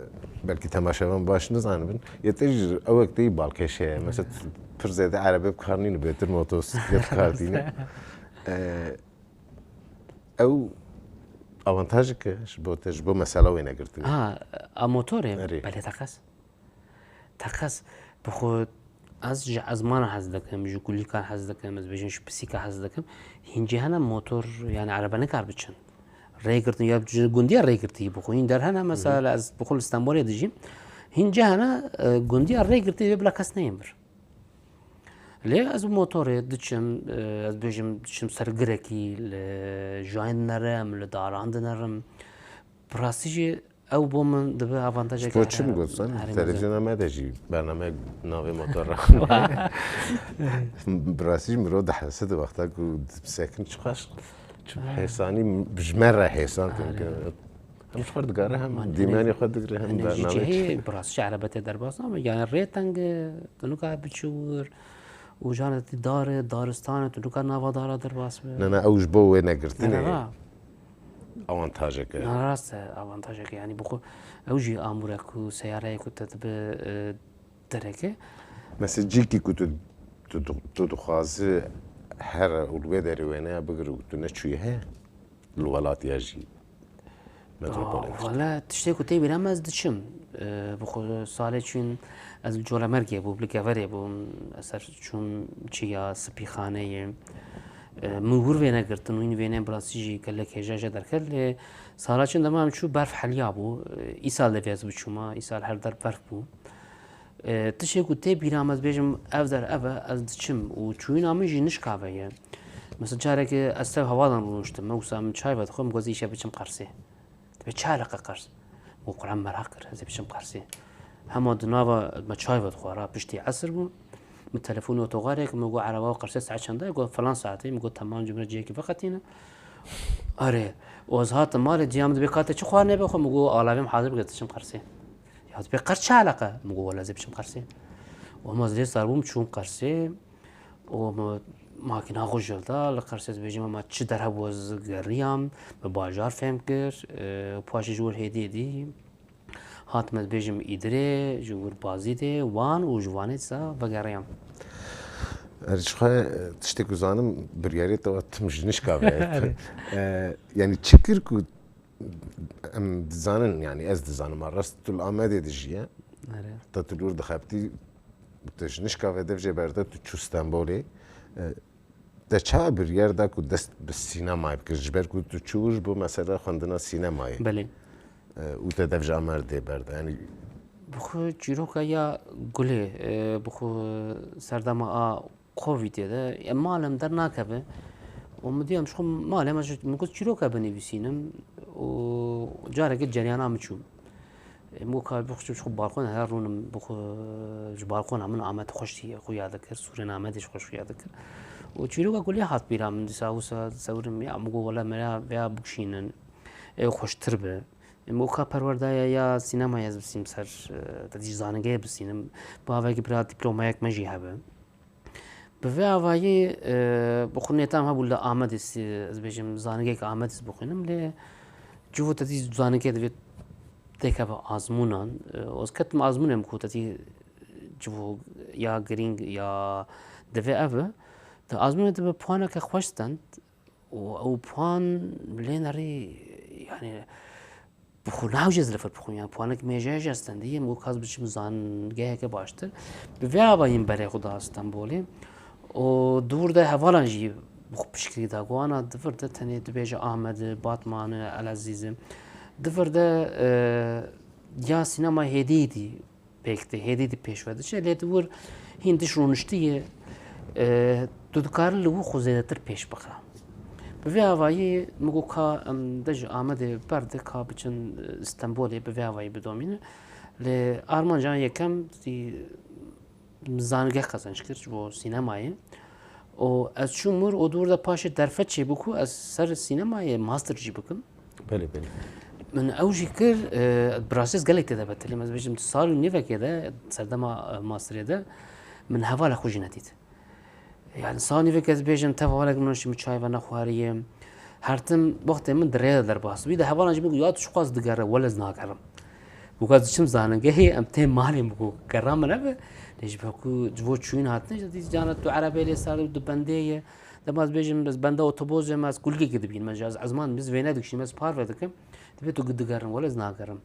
belkî temaşevan baş nizanibin, yê te jî ewek te yî balkêş heye. Mesela tu pir zêde erebê bi kar nîne, bêtir motosiklet bi kar tîne. E, Ew avantajek e ji bo te, ji bo mesela wênegirtinê. Ha, a motorê? Erê. Belê teqez. Teqez. Bi xwe ez ji ezmana hez dikim, ji kulîka hez dikim, ez bêjim ji pisîka hez dikim. Hîn cî hene motor, yani erebe nikar biçin. Rêgirtin ya ji gundiya rêgirtî bi xwe. Hîn der hene mesela ez bi xwe li Stenbolê dijîm. Hîn cî hene, e, gundiya rêgirtî vê bila kes neyên vir. Lê ez bi motorê diçim, e, ez bêjim diçim ser girekî, li jayê dinerim, li daran dinerim. Bi rastî jî ew bo min dibe avantajeke. Ji bo çi min got sen? Televizyona me de jî bername navê motora. Bi rastî jî mirov dihese di wexta ku disekin çiqas çi hêsanî ji me re hêsan tê. Hem ji xwe digere hem dîmenê xwe digire hem bername. Cihê bi rastî erebetê derbas name. Yani rê teng e, tu nikare biçî wir. Û jana tî dar e, daristan e, tu nikare nava dara derbas be. Ne, ne, ew ji bo wê negirtinê avantajek e. Na rast e, avantajek e. Yani bi xwe ew jî amûrek û seyareyek ku te dibe, e, dereke. Mesela cîkî ku tu, tu, tu, tu dixwazi here û li wê derê wêneya bigire û tu neçûyî heye? Li welat ya jî metropolê. Wala tiştê ku tê bîra me ez diçim. E, bi xwe salê çûn ez li Colemêrgê bûm, li Geverê bûm. Ez ser çûm çiya Spîxaneyê. E, min wir vêne girtin û hîn vêneyên bi rastî jî gelek hêja jê derket. Lê sala çûn dema em çû berf heliya bû. E, îsal devê ez biçûma, îsal her der berf bû. E, tiştê ku tê bîra me ez bêjim ev der ev e, ez diçim û çûyîna min jî nişka ve ye. Mesela carekê ez tev hevalan rûniştim, me wisa min çay vedixwe, min got ez îşev biçim Qersê. Dibê çi eleqe Qers? Min got Quran meraq kir, ez ê biçim Qersê. Hema di nava me çay vedixwara, piştî esir bû. Min telefonî otogarê kir, min got ereba Qersê saet çend e? Got filan saetê. Min got temam, cumre cihekî veqetîne. Erê, û ez hatim malê, ciya min dibê ka te çi xwarinê be xwe? Min got alavê min hazir bike, diçim Qersê. Ya dibê Qers çi eleqe? Min got wele ez ê biçim Qersê. Û hema ez lê sar bûm, çûm Qersê. Û min makîna xwe jilda, li Qersê ez bêjim, hema çi der hebû ez geriyam, min bajar fêm kir, e, paşê ji wir hêdî hêdî hatim ez bêjim Îdirê, ji wir Bazîdê, Wan û ji Wanê dîsa vegeriyam. Erê, ji xwe, e, tiştê ku zanim, biryarê te wa tim ji nişka ve. Erê. E, yani çi kir ku em dizanin, yani ez dizanim, a rast tu li Amedê dijiye. Erê. Te tu li wir dixebitî, te ji nişka ve dev jê berde, tu çû Stenbolê. E, te çawa biryar da ku dest bi sînemayê bikir? Ji ber ku tu çû wir ji bo mesela xwendina sînemayê. Belê. E, û te dev ji Amedê berde. Yani bi xwe çîroka ya Gulê, e, bi xwe serdema a Covidê de, e, malê min dernakeve. Û min diyam ji xwe malê min, min got çîroka binivîsînim û carekê ceryana min çû. E, min got ka bixwe ji xwe balkona her rûnim, bixwe ji balkona min Amed xweş xuya dikir, sûrên Amedê ji xweş xuya dikir. Û çîroka Gulê hat bîra min dîsa wisa sewrim ya, min got wele me ya veya bikişînin, ew xweştir bi. Min got ka perwerdaya ya sînemayê ez bisînim ser, e, te dî zanîngehê bisînim. Bavekî bira dîplomayek me jî hebe. Bi vê avayî, e, bi xwe nêtam hebû li Amedê sî-, ez bêjim, zanîngeheke Amedê ez bixwînim, lê civo te dî zanîngeh divê têkeve azmûnan. E, ez ketim azmûnê, min got te dî civo ya girîng ya divê ev e. Di azmûnê dibe puaneke xweş stend û ew puan lê nerî, yani, bi xwe nahewce ez li vir bixwim, yani puanek mêje jî ez tendiye, min got ka ez biçim zanîngeheke baştir. Bi vê avayî min berê xwe da Stenbolê. Û di wir de hevalan jî bi xwe piştgirî da, got ana di vir de tenê dibêje Amed e, Batman e, Elezîz e. Di vir de, e, ya sînema hêdî hêdî pêk tê, hêdî di pêş ve diçe, lê di wir hîn diş rûniştiye, e, tu dikarî li wir xwe zêdetir pêş bixe. Bi vê avayî min got ka em de ji Amedê berde ka biçin, e, Stenbolê bi vê avayî bidomîne. Lê armanca yekem zî zanîngeh qezenc kir ji bo sînemayê. Û ez çûm wir û di wir de paşê derfet çêbû ku ez ser sînemayê master jî bikim. Belê, belê. Min ew jî kir, e, bi rastî ez gelek tê de betilîm. Ez bêjim, sal û nîvekê de, serdema, e, masterê de, min hevalek xwe jî nedît. Yani sal û nîvekê ez bêjim, tev hevalek min şî min çay ve nexwariye. Her tim wextê min di rê de derbas bî, di hevalan jî min got, ya tu çiqas digere, wele ez nagerim. Bûka diçim zanîngehê, em tê malê, min got, gera min nebe. Lê ji ber ku ji bo çûyîn hatine, ji dî cana tu erebeyê lê sar û di bendê ye. Dema ez bêjim, ez benda otobozê me, ez kulgekê dibînim, ez ji ez ezman, ez vêne dikişînim, ez parve dikim. Dibê tu digerin, wele ez nagerim.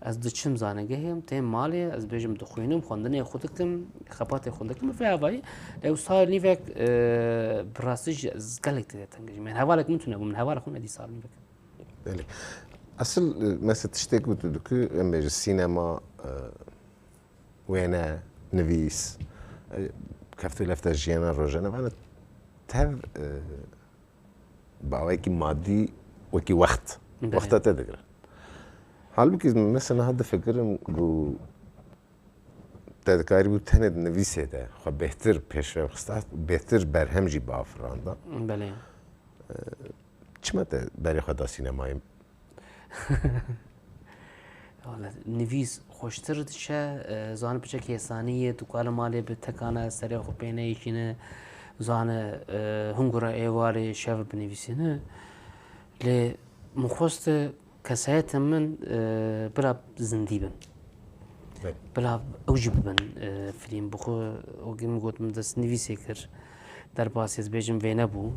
Ez diçim zanîngehê, em tê malê, ez bêjim dixwînim, xwendinê xwe dikim, xepatê xwe dikim, vê avayî. Ew sal nîvek, e, bi rastî jî ez gelek tê de teng dijîm. Min hevalek min tune bû, min hevalek xwe nedî sal nîvek. Belê. Esil, e, mesela tiştê ku tu dikî, em bêjin sînema, e, wêne, nivîs. E, keft û lefta jiyana rojane, vana tev, e, bi awayekî madî wekî wext, Belê. wexta te digirin. Halbûkî mesela niha difikirim ku te dikarîbû tenê di nivîsê de xwe bêhtir pêşve bixista, bêhtir berhem jî biafiranda. Belê. Çima te berê xwe da sînemayê? Wala, nivîs xweştir diçe, e, zan piçek hêsanî ye, tu kare malê bi tekane serê xwe pê neyêşîne, zane, e, hingura êvarê şev binivîsîne. Lê min xwest kesayeta min, e, bila zindî bin. Belê. Bila ew jî bibin, e, filîm. Bi xwe, wekî min got, min dest nivîsê kir. Derbasî ez bêjim vê nebû.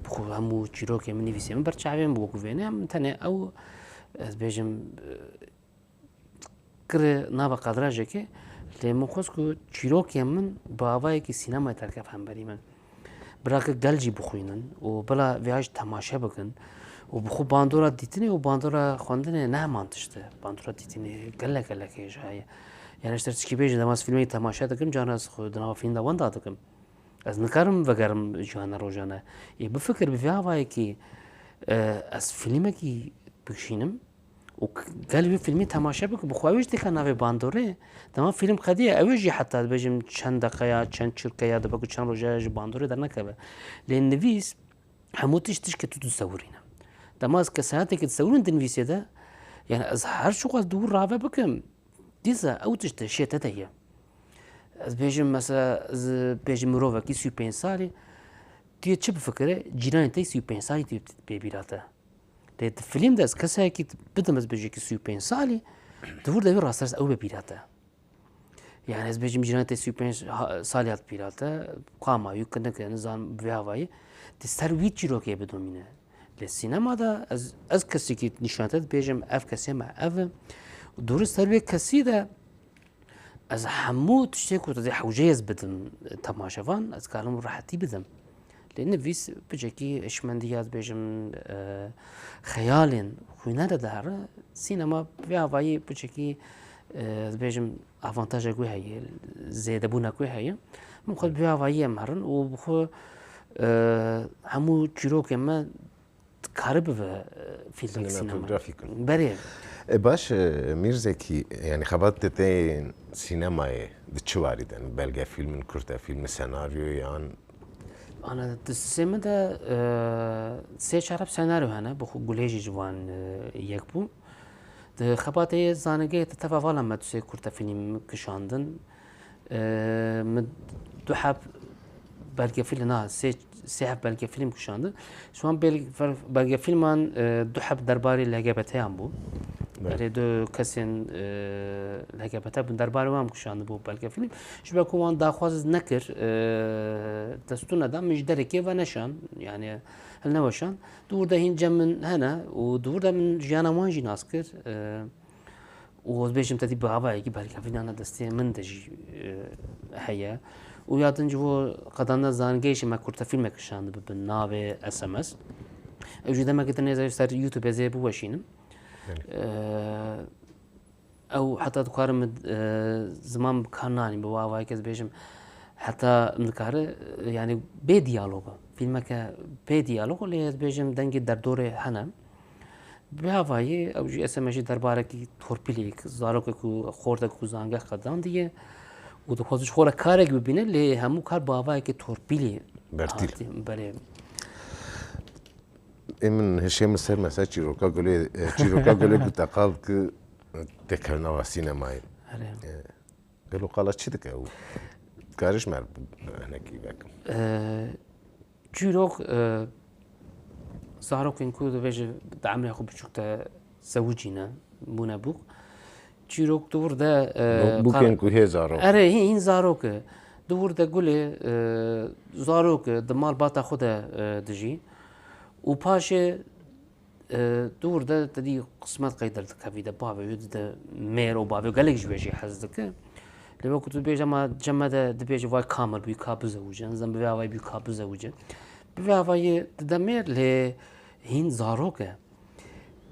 Bi xwe hemû çîrokê min nivîsê min ber çavê min bû wekî vê ne. Min tenê ew, ez bêjim, e, kire nava kadrajekê. Lê min xwest ku çîrokê min bi avayekî sînemayê derkeve hemberî min. Bila ki gel jî bixwînin û bila vêya jî temaşe bikin û bi xwe bandora dîtinê û bandora xwendinê ne heman tişt e. Bandora dîtinê gelek gelek hêja ye. Yani ji te tişkî bêjin, dema ez fîlmekî temaşe dikim, carna ez xwe di nava fîlm de wenda dikim. Ez nikarim vegerim jiyana rojane. Ê bifikir bi vê avayekî, e, ez fîlmekî bikişînim, û k-, gel wî fîlmî temaşe bike, bi xwe ew jî têke navê bandorê. Dema fîlm qediye, ew jî heta dibêjim çend deqeya, çend çirkeya dibe ku çend roja ji bandorê dernekeve. Lê nivîs hemû tişt tiştke tu disewirîne. Dema ez kesayetekê disewirînim di nivîsê de, yani ez her çiqas di wir rave bikim, dîsa ew tişt şê te de ye. Ez bêjim mesela, ez bêjim mirovekî sî û pênc salî, tu yê çi bifikire? Cîranê te sî û pênc salî tu pê bîra te. Lê di filîm de ez kesayekî bidim, ez bêjekî sî û pênc salî, di wir de wî rasterast ew be bîra te. Yani ez bêjim cîranê te sî û pênc ha-, salî hat bîra te, qama wî kinik e, nizan bi vê havayî, di ser wî çîrokê bidomîne. Lê sînema de ez, ez kesekî nîşan te dibêjim, ev kesê me ev e. Dûrî ser wê kesî de ez hemû tiştê ku tu dê hewceyê ez bidim temaşevan, ez karim rehetî bidim. Lê nivîs piçekî hişmendî ya, ez bêjim, e, xeyalên xwînere dihere. Sînema vê avayî piçekî, e, ez bêjim avantajek wê heye, zêdebûnek wê heye. Min xwe bi vê avayî em herin û bi xwe, e, hemû çîrokên me dikare bibe, e, fîlmek sînema. Sinematografîk in. Berê. E, baş, e, Mîr Zekî, yani xebatê te yên sînemayê di çi warî de ne? Belgefîlm in, kurtefîlm in, senaryo yan? Ana, di sê min de, e, sê çar heb senaryo hene, bi xwe Gulê jî ji van, e, yek bû. Di xebatê zanîngehê de teva vala me du sê kurtefîlm kişandin. E, min du heb belgefîlm, na, sê, sê heb belgefîlm kişandin. Ji wan bel-, belgefîlman, e, du heb derbarê L G B T'yan bû. Evet. Belê du kesên, e, L G B T bûn, derbarê wan kişandibû belgefîlm. Ji ber ku wan daxwaz nekir, e, destûr neda, min ji derekê veneşan, yani hilneweşan. Di wir de hîn cem min hene û di wir de min jiyana wan jî nas kir. E, û ez bêjim te dî bi avayekî belgefîlmana destê min de jî, e, heye. Û ya din ji bo qedandina zanîngehê jî me kurtefîlmek kişandibe bi navê S M S. Ew jî demekê din ê ser YouTube ez ê biweşînim. Belê. E, ew heta dikarim, e, ziman bi kar nanî, bi avayekî ez bêjim. Heta min dikare, e, yani bê diyalog e. Fîlmeke bê diyalog e, lê ez bêjim dengê derdorê hene. Bi havayî ew jî S M S jî derbarekî torpîlê, zarokek ku xortek ku zangeh qedandiye û dixwaze ji xwe re karek bibîne, lê hemû kar bi avayekî torpîlê Bertîl. Hatî, belê. Ê min hişê min ser mesela çîroka Gulê, e, çîroka Gulê ku te qal ki te kevna va sînemayê. Erê. E, Gelo qala çi dike û? Dikare ji me re hinekî vekim. E, çîrok, e, zarokên ku dibêje di emrê xwe biçûk de zewicîne, bûne bûk. Çîrok di wir de, e, Bû-, bûkên qal-, ku hê zarok. Erê, hî-, hîn zarok e. Di wir de Gulê, e, zarok e, di malbata xwe de, e, dijî. Û paşê E, di wir de te dî qismet qey derdikevî de bavê wî dide mêr û bavê gelek ji wê jî hez dike. Lê wekî tu dibêje, ma cem me de dibêje vay kamil bû ka bizewicin, zem bi vê avayî bû ka bizewicin. Bi vê avayî dide mêr lê hîn zarok e.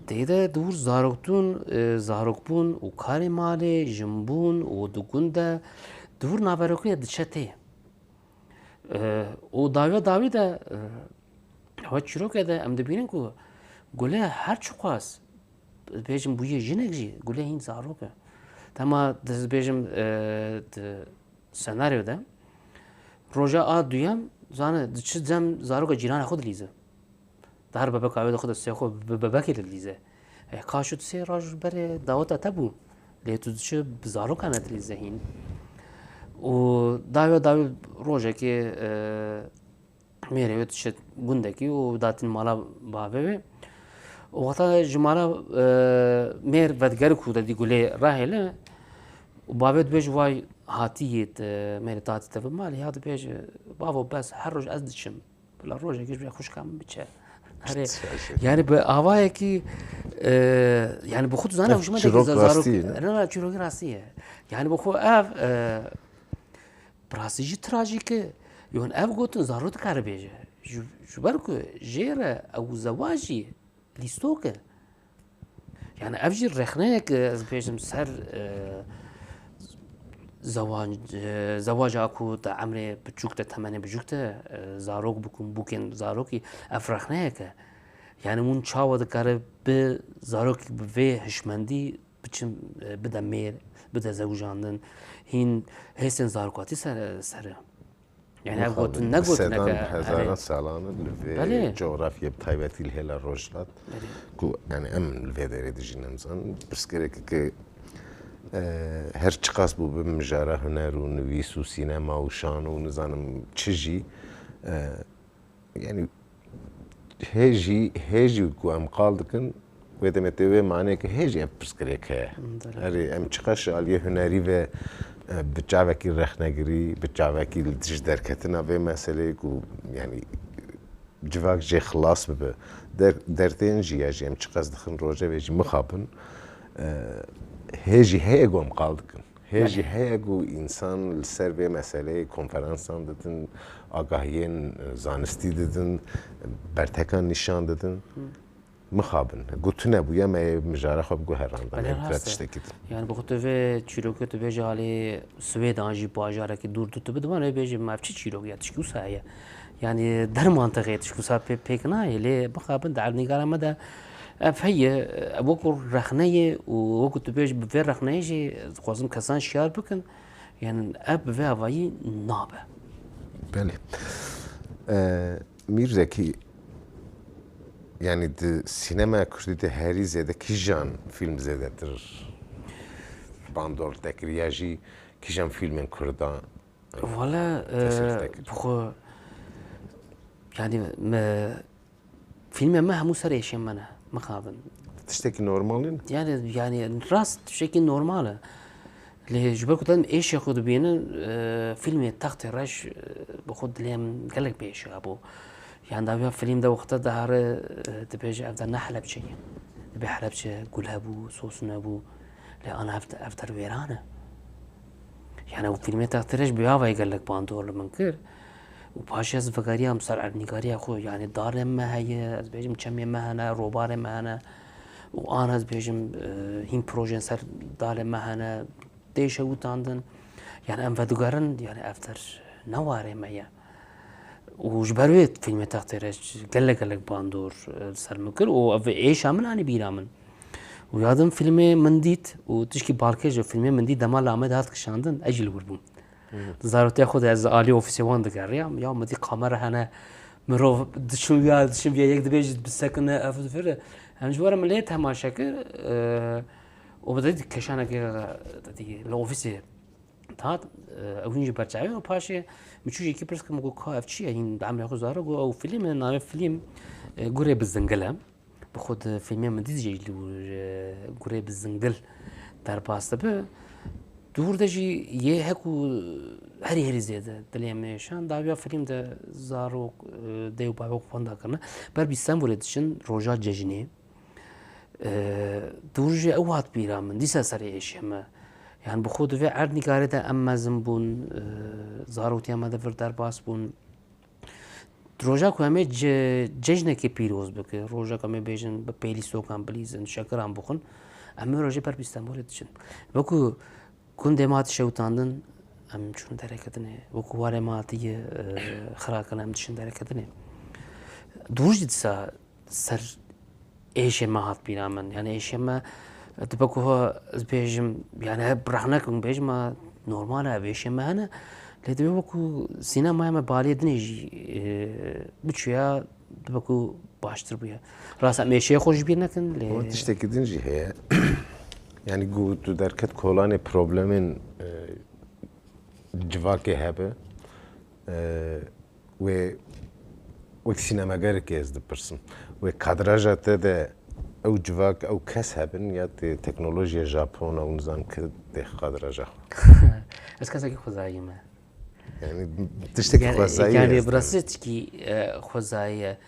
Tê de di wir zaroktûn, e, zarokbûn û karê malê, jinbûn û di gund de di wir naverokiye diçe tê. E, û dawiya dawî de, e, ew çîroke de em dibînin ku Gule her çiqas, bêjim, bûye jinek jî, Gule hîn zarok e. Dema dizbêjim, e, di senaryo de, roja a duyem, zane, diçi cem zaroka cîrana xwe dilîze. Di her bebeka wê de xwe de sê xwe bi bebekê dilîze. E, ka şû tu sê roj berê daweta te bû. Lê tu diçi bi zaroka ne dilîze hîn. Û dawiya dawî rojekê, e, mêrê wê diçe gundekî û datîn mala bavê wê. Û wexta ji mala, e, mêr vedigerik û dedî Gulê rahêle. Û bavê dibêje, vay hatî yê te, mêrê tatî te bi malê ya dibêje, bavo bes, her roj ez diçim. Bila rojekê ji xwişka min biçe. Herê, yani bi avayekî, e, yani bi xwe tu zane, ev hişmendekî çîrok zarok rastî ye, ne? Ne, ne, çîrokî rastî ye. Yani bi xwe ev, e, bi rastî jî trajîk e. Yon ev gotin zaro dikare bêje. Ji, ji ber ku jê re ew zewajî lîstok e. Yani ev jî rexneyek, e, ez bêjim ser, e, zewan-, e, zewaja ku te emrê biçûk te, temenê biçûk te, e, zarok bikûn, bûkên zarokî, ev rexneyek e. Yani hûn çawa dikare bi zarokî bi vê hişmendî biçin, e, bide mêr, bide zewjandin, hîn hêsên zarokatî ser, ser e. Yani ev gotin, ne gotineke, sedan, hezaran salan li vê coğrafyê, bi taybetî li hêla Rojhilat, ku, yani, em li vê derê dijîn, em zanin, pirsgirêkeke, e, her çiqas bû bi mijara huner û nivîs û sînema û şan û nizanim çi jî, e, yani, hê jî, hê jî ku em qal dikin, wê demê tê wê maneyê ke hê jî ev pirsgirêk heye. Erê, em çiqas ji aliyê hunerî ve, e, bi çavekî rexnegirî, bi çavekî li dij derketina vê meseleyê ku, yani, civak jê xilas bibe. Der-, dertên jî ya jî em çiqas dixin rojevê jî mixabin, e, hê jî heye ku em qal dikin. Hê jî heye ku însan li ser vê meseleyê konferansan didin, agahiyên, e, zanistî didin, bertekan nîşan didin. Mixabin, ku tune bûye me yê mijara xwe biguherandin, em tiştekî din. Yani bi xwe tu vê çîrokê tu bêje alê Swêd an jî bajarekî dûr tu, tu bidibane bêje me ev çi çîrok ya, tişkî wisa heye. Yani der mantiqê tişkî wisa pê-, pêk nayê, lê mixabin di erdnîgara me de ev heye, ev wekû rexne ye û wekû tu bêjî bi vê rexneyê jî dixwazim kesan şiyar bikin. Yani ev bi vê avayî nabe. Belê. E, Mîr Zekî, yani di sînemeya kurdî de herî zêde kîjan fîlm zêdetir bandor te kir ya jî kîjan fîlmên kurdan, e, Wala, e, tesîr te kir? Bi xwe, yani me, fîlmê me hemû ser êşên me ne, mixabin. Tiştekî normal in? Yani, yani rast tiştekî normal e. Lê ji ber ku te êşê xwe dibînin, e, fîlmê Textê Reş, e, bi xwe dilê min gelek bi êşe hebû. Yan dawiya fîlm de wexta dihare, e, dibêje ev der ne Helebçe ye. Dibê Helebçe gul hebû, sosûn hebû. Lê ana ev, ev der wêran e. Yani ew fîlmê Textê Reş bi avayî gelek bandor li min kir. Û paşê ez vegeriyam ser erdnîgariya xwe. Yani darê me heye, ez bêjim çemê me hene, robarê me hene. Û an ez bêjim, e, hîn projên ser darê me hene. Tê şewitandin. Yani em vedigerin, yani ev der ne warê me ye. Û ji ber wê fîlmê Textê Reş gelek gelek bandor, e, li ser min kir û ev êşa min anî bîra min. Û yadim fîlmê Min Dît û tişkî balkêş e, fîlmê Min Dît dema li Amedê hat kişandin, ez jî li wir bûm. Di zarotiya xwe de ez alî ofîsê wan digeriyam, ya min dî kamera hene, mirov diçin ya, diçin ya, yek dibêjî bisekine, ev difire. Em ji we re min lê temaşe kir, e, û bi dît keşanekê, e, dî li ofîsê Tat, e, ew hîn jî berçavê û paşê min çû jî yekî pirs kir, min got, "Ka ev çi ye? Hîn bi emrê xwe zarok?" Got, "Ew fîlm e, navê fîlm, e, Gurê bi Zingil e." Bi xwe di fîlmê Min Dît jî li wir, e, Gurê bi Zingil derbas dibe. Di wir de jî yê hek û herî herî zêde dilê min êşan. Dawiya fîlm de zarok, e, dê û bavê xwe wenda kirine. Ber bi Stenbolê diçin roja cejnê. E, di wir jî ew hat bîra min, dîsa serê êşê me. Yani bi xwe di vê erdnîgarê de em mezin bûn, e, zarotiya me di vir derbas bûn. Di roja ku em ê ce-, cejnekê pîroz bike, roja ku em ê bêjin bi pêlîstokan bilîzin, şekiran bixwin, em ê rojê ber bi Stenbolê diçin. Wekû Gundê me hat şewitandin, em çûn dereketinê. Wekû warê me hatiye, e, xira kirin, em diçin dereketinê. Dûr jî dîsa ser êşê me hat bîra min. Yani êşê me, dibe ku ez bêjim, yani hep rexne kim bêjim, a normal e, ev êşê me hene. Lê dibe wekû sînemaya me balê dinê jî, e, biçûya, dibe ku baştir bûye. Rast em êşê xwe ji bîr nekin, lê Ama tiştekî din jî heye. Yani ku tu derket kolanê problemên, e, civakê hebe, e, wê wek sînemagerekê ez dipirsim. Wê kadraja te de ew civak, ew kes hebin ya tê teknolojiya Japon, ew nizam ki tê kadraja xwe? Ez kesekî xwezayî me. Yani tiştekî Yani, xwezayî yani ez bi rastî dibim. Tiştekî, e, xwezayî ye.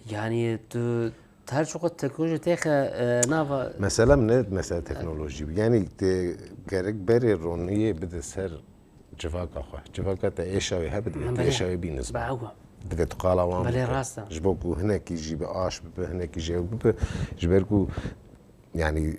Yani tu her çiqo teknoloji têxe, e, nava Mesela ne, mesela teknolojî. Yani te gerek berê roniyê bide ser civaka xwe. Civaka te êşa wê hebe, divê tu Belê. êşa wê bîniz. Be ew e. Divê tu qala wan Belê, bike. rast e. Ji bo ku hinekî jî bi aş bibe, hinekî jî ew bibe. Ji ber ku, yani,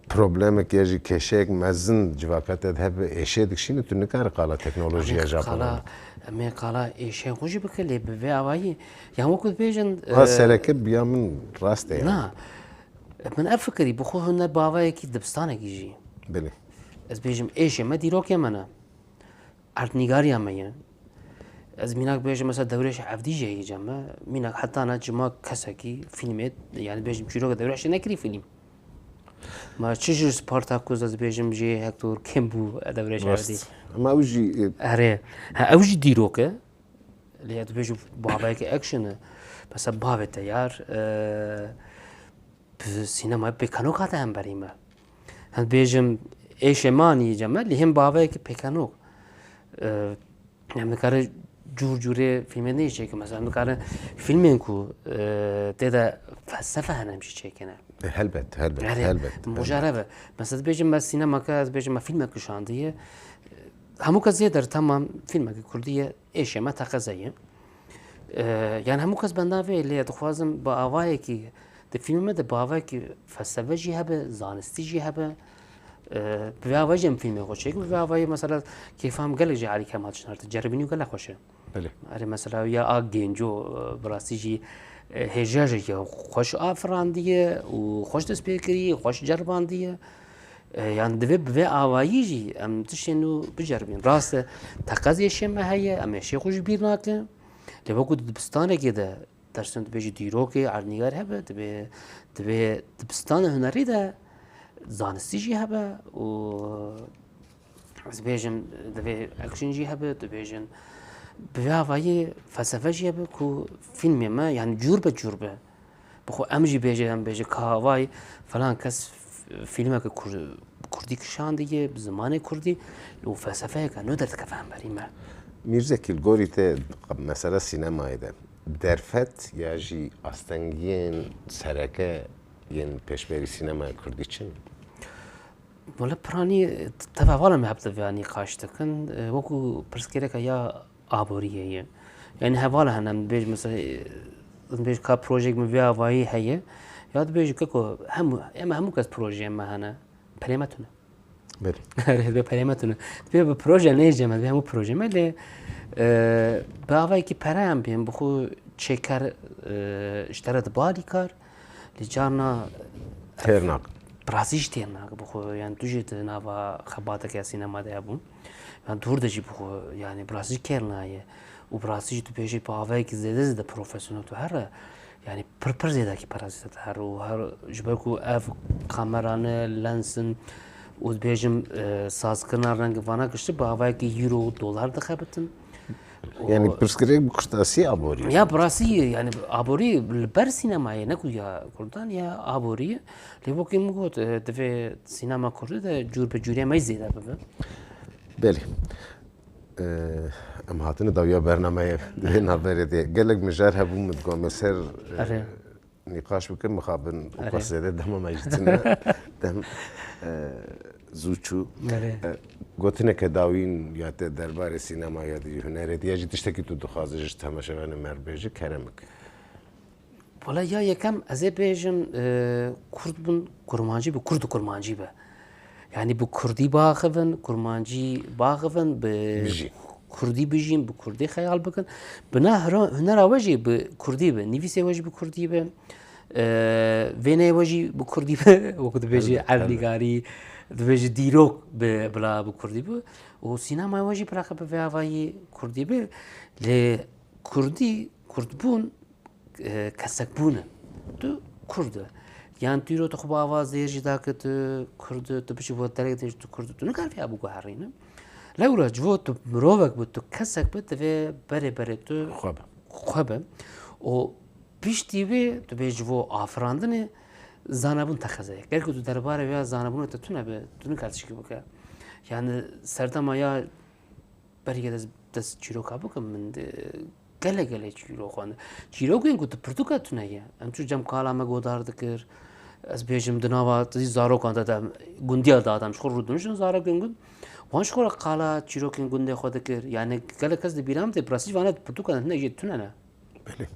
problemek ya jî kêşeyek mezin civaka te de hebe, êşê dikişîne, tu nikare qala teknolojiya Em ê Japon qala, bike. Em ê qala êşê xwe jî bike, lê bi vê awayî, yan wekû dibêjin, Ha, e, sereke biya min rast e yani. Na. Min ev fikirî bi xwe hûn ne bavayekî dibistanekî jî. Belê. Ez bêjim êşê me dîrokê me ne. Erdnîgariya me ye. Ez mînak bêjim, mesela Dewrêş Evdî jî heye cem me. Mînak heta ne cima kesekî fîlmê, yani bêjim çîroka Dewrêşê nekirî fîlm. Ma çi ji Spartacus ez bêjim jê Hector kêm bû, Dewrêş Evdî. Rast. Ama ew jî, e, Erê. Ha, ew jî dîrok e. Lê ez bêjim bavayeke action e. Mesela bavê te yar, e, bi sînemaya pêkanok hate hemberî me. Hem bêjim êşê me anî cem me, lê him bavayeke pêkanok. E, em dikare cûr cûrê fîlmên din jî çêkin. Mesela em dikare fîlmên ku, e, tê de felsefe hene em jî çêkine. E, helbet, helbet, Erê, helbet, mujarebe. Helbet. Mesela dibêjim me sînemaka, ez bêjim me fîlmek kişandiye. Hemû kes zêder tamam fîlmeke kurdî ye. Êşê me teqeze ye. E, yani hemû kes benda vê lê dixwazim bi avayekî di fîlmê me de bi avayekî felsefe jî hebe, zanistî jî hebe. E, bi vê avayî jî em fîlmê xwe çêkin. Bi vê avayî mesela kêfa em gelek ji Elî Kemal Çinar te ceribînî û gelek xweş e. Belê. Erê mesela ya a Genco, e, bi rastî jî, e, hêjayeke xweş afirandiye û xweş dest pê kiriye, xweş ceribandiye. E, yan divê bi vê avayî jî em tiştên nû biceribîn. Rast e, teqez êşê me heye, em êşê xwe ji bîr nakin. Lê wekû di dibistanekê de dersin dibêjî dîrokê, erdnîgar hebe, divê, divê dibistana hunerî de zanistî jî hebe û ez bêjim divê action jî hebe, dibêjin bi vê avayî felsefe jî hebe ku fîlmê me, yani cûr be cûr be. Bi xwe em jî bêje, em bêje ka vay falan kes f-, fîlmeke kur-, kurdî kişandiye, bi zimanê kurdî û felsefeyeke nû derdikeve hemberî me. Mîrzekî, li gorî te mesela sînemayê de derfet ya jî astengiyên sereke yên pêşberî sînemaya kurdî çi ne? Wele piranî teva vala me hep di vê nîqaş dikin. E, wekû pirsgirêka ya aboriyê ye. Yani hevala hene, em dibêjin mesela, e, em dibêjin ka projeyek min vê avayî heye. Ya dibêjin keko hemû, em hemû kes projeyê me hene. Perê me tune. Belê. Erê, dibê perê me tune. Dibê bi proje nêce me, dibê hemû projeyê me lê, e, bi avayekî pere em bîn, bi xwe çêker, e, ji te re dibe alîkar. Lê carna Têr nak. Bi rastî jî têr nak bi xwe, yani tu jî di nava xebateke ya sînema de hebû. Yani dûr de jî bi xwe, yani bi rastî jî kêr nayê. Û bi rastî jî tu bêjî bi avayekî zêde zêde profesyonel tu here, yani pir pir zêdekî pere zêde tu here û her ji ber ku ev kamerane, lensin û dibêjim, e, sazkirina rengê vana giştî bi avayekî euro û dolar dixebitin. Yani pirsgirêk bi kurtasî aborî. Ya bi rastî yani aborî li ber sînemayê ne ku ya kurdan ya aborî. Lê wekî min got, e, divê sînema kurdî de cûr bi cûrê me zêde bibe. Belê. E, em hatine dawiya bernameyê di vê navberê de. Gelek mijar hebû min digot me ser, e, Erê. Nîqaş bikim, mixabin û Erê. Qas zêde dema me jî tune. Dem, e, zû çû. Erê. E, gotineke dawîn ya te derbarê sînema ya di hunerê diye jî tiştekî tu dixwazî ji temaşevanê me re bêjî, kerem bike. Wala ya yekem ez ê bêjim, e, kurd bin kurmancî be, kurd û kurmancî be. Yanî bi kurdî biaxivin, kurmancî biaxivin, bi kurdî bijîn, bi kurdî xeyal bikin. Bina hunera we jî bi kurdî be, nivîsê we jî bi kurdî be, vêneyê we jî bi kurdî be, wekî dibêjî erdnîgarî, dibêjî dîrok bi bila bi kurdî be û sînemaya we jî bila bi vê avayî kurdî be. Lê kurdî, kurdbûn kesekbûn e. Tu kurd e. Yan tu îro tu xwe bi ava zêr jî dake tu kurd e, tu biçî bo derek din jî tu kurd e. Tu nikarî vê biguherîne. Lewra ji bo tu mirovek bi, tu kesek bi, divê berê berê tu xwe be. Xwe be. Û piştî wê tu bê ji bo afirandinê zanebûn te xeze ye. Ger ku tu derbarê vê zanebûnê te tune be, tu nikar tişkî bike. Yani serdema ya berî dest, dest çîroka bikim, min de gelek gelek çîrok xwend. Çîrokên ku tu pirtûka tune ye. Em çû cem kala me godar dikir. Ez bêjim di nava zarokanda de, gundiya de adam ji xwe rûdinişin zarokên gund. Wan ji xwe re qala çîrokên gundê xwe dikir. Yani gelek kes di bîra min tê, bi rastî vane pirtûka tune jê tune ne. Belê.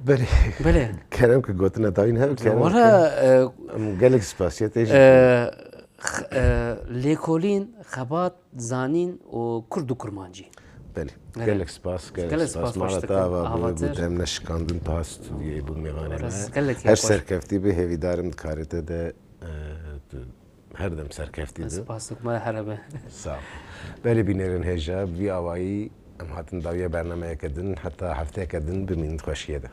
Belê. Belê. Kerem ki gotina dawîn hev, kerem Wala, ki. E, Em gelek spasiye te jî. E, x-, e, lêkolîn, xebat, zanîn û kurd û kurmancî. Belê. Gelek spas, gelek spas. Mala te ava bû, em neşikandin ta stûdyoyê bû mêvanê me. Her serkeftî bi, hêvîdarim di karê te de, e, tu her dem serkeftî bi. Spas, me here be. Sağ ol. Belê bînerên hêja, vî awayî em hatin dawiya bernameyeke din, heta hefteyeke din bimînin xweşiyê de.